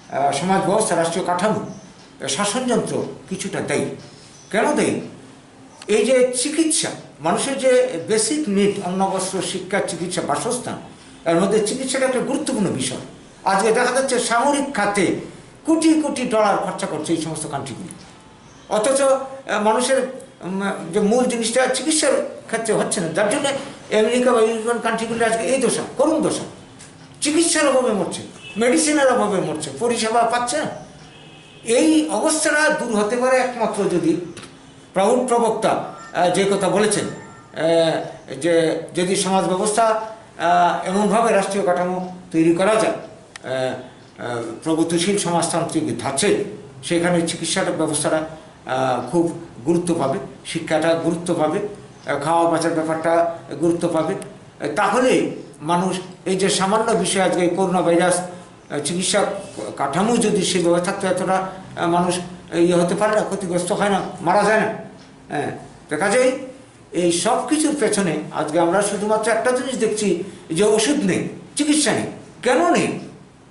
আহ, সমাজ ব্যবস্থা, রাষ্ট্রীয় কাঠামো, আহ, শাসনযন্ত্র কিছুটা দায়ী। কেন দায়ী? এই যে চিকিৎসা, মানুষের যে বেসিক নিড, অন্ন, বস্ত্র, শিক্ষা, চিকিৎসা, বাসস্থান, এর মধ্যে চিকিৎসাটা একটা গুরুত্বপূর্ণ বিষয়। আজকে দেখা যাচ্ছে সামরিক খাতে কোটি কোটি ডলার খরচা করছে এই সমস্ত কান্ট্রিগুলি। অথচ আহ, মানুষের উম, যে মূল জিনিসটা চিকিৎসার ক্ষেত্রে হচ্ছে না, যার জন্য আমেরিকা বা ইউরোপিয়ান কান্ট্রিগুলি আজকে এই দশা, করুণ দশা। চিকিৎসার অভাবে মরছে, মেডিসিনের অভাবে মরছে, পরিষেবা পাচ্ছে না। এই অবস্থাটা দূর হতে পারে একমাত্র যদি প্রাউড প্রবক্তা আহ, যে কথা বলেছেন, আহ, যে যদি সমাজ ব্যবস্থা আহ, এমনভাবে রাষ্ট্রীয় কাঠামো তৈরি করা যায়, আহ, আহ, প্রগতিশীল সমাজতান্ত্রিক ধাঁচে, সেখানে চিকিৎসাটা ব্যবস্থাটা আহ, খুব গুরুত্ব পাবে, শিক্ষাটা গুরুত্ব পাবে, আহ, খাওয়া বাঁচার ব্যাপারটা গুরুত্ব পাবে। আহ, তাহলে মানুষ এই যে সামান্য বিষয় আজকে করোনা ভাইরাস, আহ, চিকিৎসা কাঠামো যদি সেভাবে থাকতো, এতটা আহ, মানুষ ইয়ে হতে পারে না, ক্ষতিগ্রস্ত হয় না, মারা যায় না। হ্যাঁ, তো কাজেই এই সব কিছুর পেছনে আজকে আমরা শুধুমাত্র একটা জিনিস দেখছি, যে ওষুধ নেই, চিকিৎসা নেই। কেন নেই?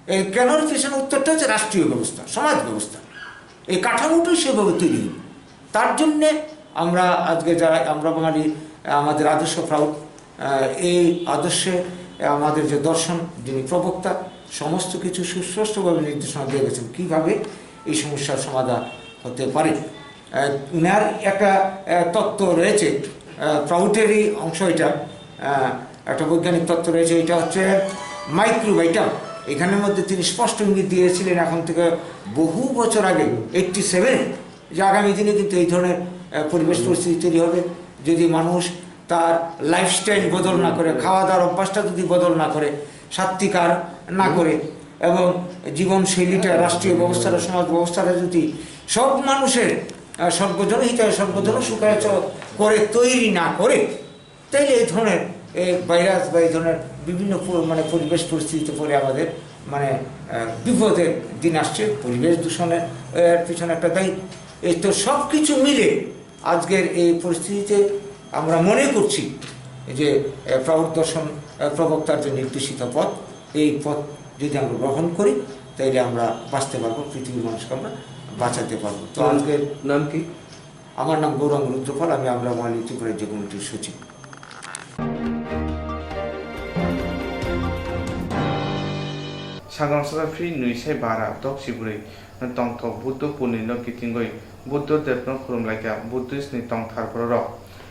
এই কেনর পিছনে উত্তরটা হচ্ছে রাষ্ট্রীয় ব্যবস্থা, সমাজ ব্যবস্থা, এই কাঠামোটাই সেভাবে তৈরি হইল। তার জন্যে আমরা আজকে যারা আমরা বাঙালি, আমাদের আদর্শ প্রাউড, আহ, এই আদর্শে আমাদের যে দর্শন, যিনি প্রবক্তা, সমস্ত কিছু সুস্পষ্টভাবে নির্দেশনা দিয়ে গেছেন কিভাবে এই সমস্যার সমাধান হতে পারে। আহ, উনার একটা আহ, তত্ত্ব রয়েছে, আহ, প্রাউডেরই অংশ এটা। আহ, একটা বৈজ্ঞানিক তত্ত্ব রয়েছে, এটা হচ্ছে মাইক্রোবাইটাম। এখানের মধ্যে তিনি স্পষ্ট ইঙ্গিত দিয়েছিলেন এখন থেকে বহু বছর আগে, এইটটি সেভেন, যে আগামী দিনে কিন্তু এই ধরনের আহ, পরিবেশ পরিস্থিতি তৈরি হবে। যদি মানুষ তার লাইফস্টাইল বদল না করে, খাওয়া দাওয়ার অভ্যাসটা যদি বদল না করে, স্বাত্বিক আহার না করে, এবং জীবনশৈলীটা, রাষ্ট্রীয় ব্যবস্থাটা, সমাজ ব্যবস্থাটা যদি সব মানুষের আহ, সর্বজন হিতায় সর্বজন সুখায় চ করে তৈরি না করে, তাইলে এই ধরনের এই ভাইরাস বা এই ধরনের বিভিন্ন প- মানে পরিবেশ পরিস্থিতিতে পড়ে আমাদের মানে আহ, বিপদের দিন আসছে। পরিবেশ দূষণের এর পিছনে একটা দায়ী। এই তো সব কিছু মিলে আজকের এই পরিস্থিতিতে আমরা মনে করছি যে আহ, প্রাউড দর্শন আহ, প্রবক্তার যে নির্দেশিত পথ, এই পথ যদি আমরা গ্রহণ করি, তাইলে আমরা বাঁচতে পারবো, পৃথিবীর মানুষকে আমরা বাঁচাতে পারবো। তো আজকের নাম কি? আমার নাম গৌরাঙ্গ রুদ্রপাল, আমি আমরা বাঙালি ত্রিপুরা রাজ্য কমিটির সচিব। Sagang saka phri nwi sai bara tok sibrwi tongthok Buddho purnino kitingwi Buddho debno khulumlaikha Buddhist ni tongthar bororok.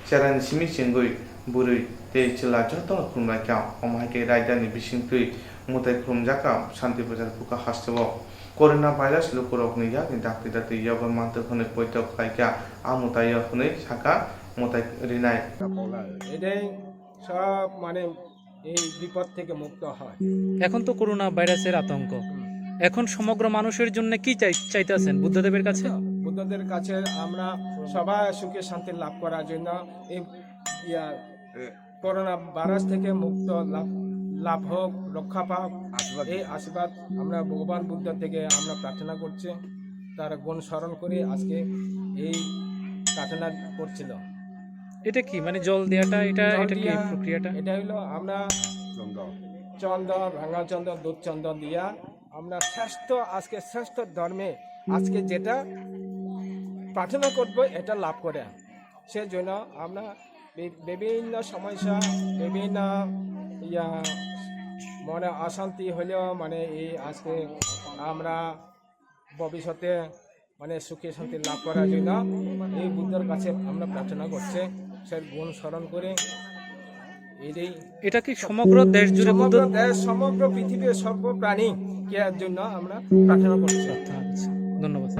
Cherani simi chengwi bwrwi tei chwla jotono khulumlaikha, omo hai khe raidani bisingtwi mwtai khulumjakha Shanti Bazar Bukha hasteo. Corona virus lukurokni yakni dakti dakti yogo mantwk hwnwi poito khlaikha, a mwtaio hwnwi sakha mwtai rinai. এটাই সব মানে এই বিপদ থেকে মুক্ত হয়। এখন তো করোনা ভাইরাসের আতঙ্ক। এখন সমগ্র মানুষের জন্য কি চাই চাইতেছেন বুদ্ধদেবের কাছে? বুদ্ধদের কাছে আমরা সবাই সুখে শান্তি লাভ করার জন্য এই ইয়া, করোনা ভাইরাস থেকে মুক্ত লাভ লাভ হোক, রক্ষা পাক, এই আশীর্বাদ আমরা ভগবান বুদ্ধ থেকে আমরা প্রার্থনা করছি। তার গুণ স্মরণ করে আজকে এই প্রার্থনা করছিল। এটা কি, মানে জল দেওয়াটা, এটা জল এটা কি দিয়া, প্রক্রিয়াটা? এটা হলো আমরা চন্দন, রাঙা চন্দন, দুধ চন্দন দিয়া আমরা শ্রেষ্ঠ, আজকে শ্রেষ্ঠ ধর্মে আজকে যেটা প্রার্থনা করব, এটা লাভ করে। সেজন্য আমরা বি- বিভিন্ন সমস্যা, বিভিন্ন ইয়া, মনে অশান্তি হলেও মানে এই আজকে আমরা ভবিষ্যতে মানে সুখে শান্তি লাভ করার জন্য এই বুদ্ধর কাছে আমরা প্রার্থনা করছি, স্যার গুণ স্মরণ করে। এটাই এটা কি সমগ্র দেশ জুড়ে বুদ্ধ? সমগ্র দেশ, সমগ্র পৃথিবীর সর্বপ্রাণী কেয়ার জন্য আমরা প্রার্থনা করছি। আচ্ছা, ধন্যবাদ।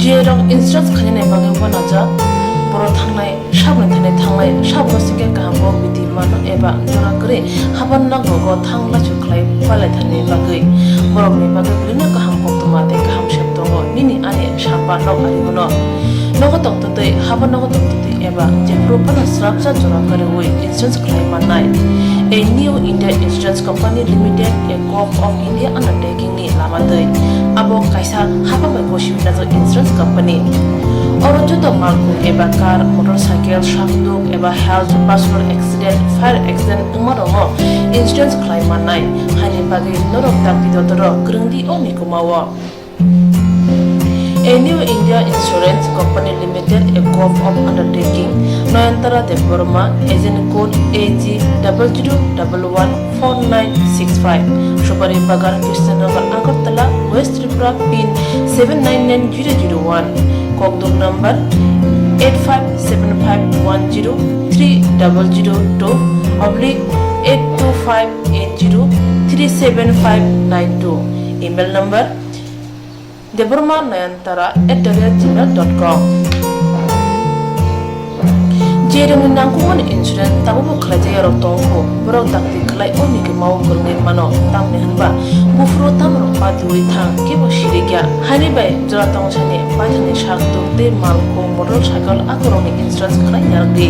Jerok insurance khainani bagwi uanajak, borok thangnai saboni thani thanglai, saboni singkhe kaham kok biti mano eba jora kwrwi haban nogo thang laisu khlai palai thani bagwi. Borokni bagwi belino kaham koktwma tei kaham sep tongo nini ani sapa nok arimono. Nogo tongtwtwi, haban nogo tongtwtwi eba jephuru phano srapsa jora kwrwi insurance khlai mannai. A New India Insurance Company Limited, a Govt of India undertaking ni lama twi. Abo kaisa hapang bai gosi wnajak insurance company. Oro joto malkhung eba car, motorcycle, sakduk eba health, personal accident, fire accident wngma rokno insurance khlai mannai. Haini bagwi norok dakti dotoro kwrwngdi o mikuma o. A New India Insurance Company Limited, a Govt of undertaking, Noyantara Debbarma, agent code A G double zero double one four nine six five, Supari Bagan, Krishnanagar, Agartala, West Tripura, pin seven nine nine zero zero one, kokduk number eight five seven five one zero three double zero two oblique eight two five eight zero three seven five nine two, email number debbarma nayantara at the rate gmail dot com. Jerokni nangkukmani insurance tabukbo khlaijak yarok tongo, borok dakti khlai o mikuma o kwrwngwi mano, tamni hwnba buphuru tamrok patiwi thang kebo sirikya. Haini bai jora tongsani baithangni sakduk tei malkhung, motorcycle akorokni insurance khlai narwkdi.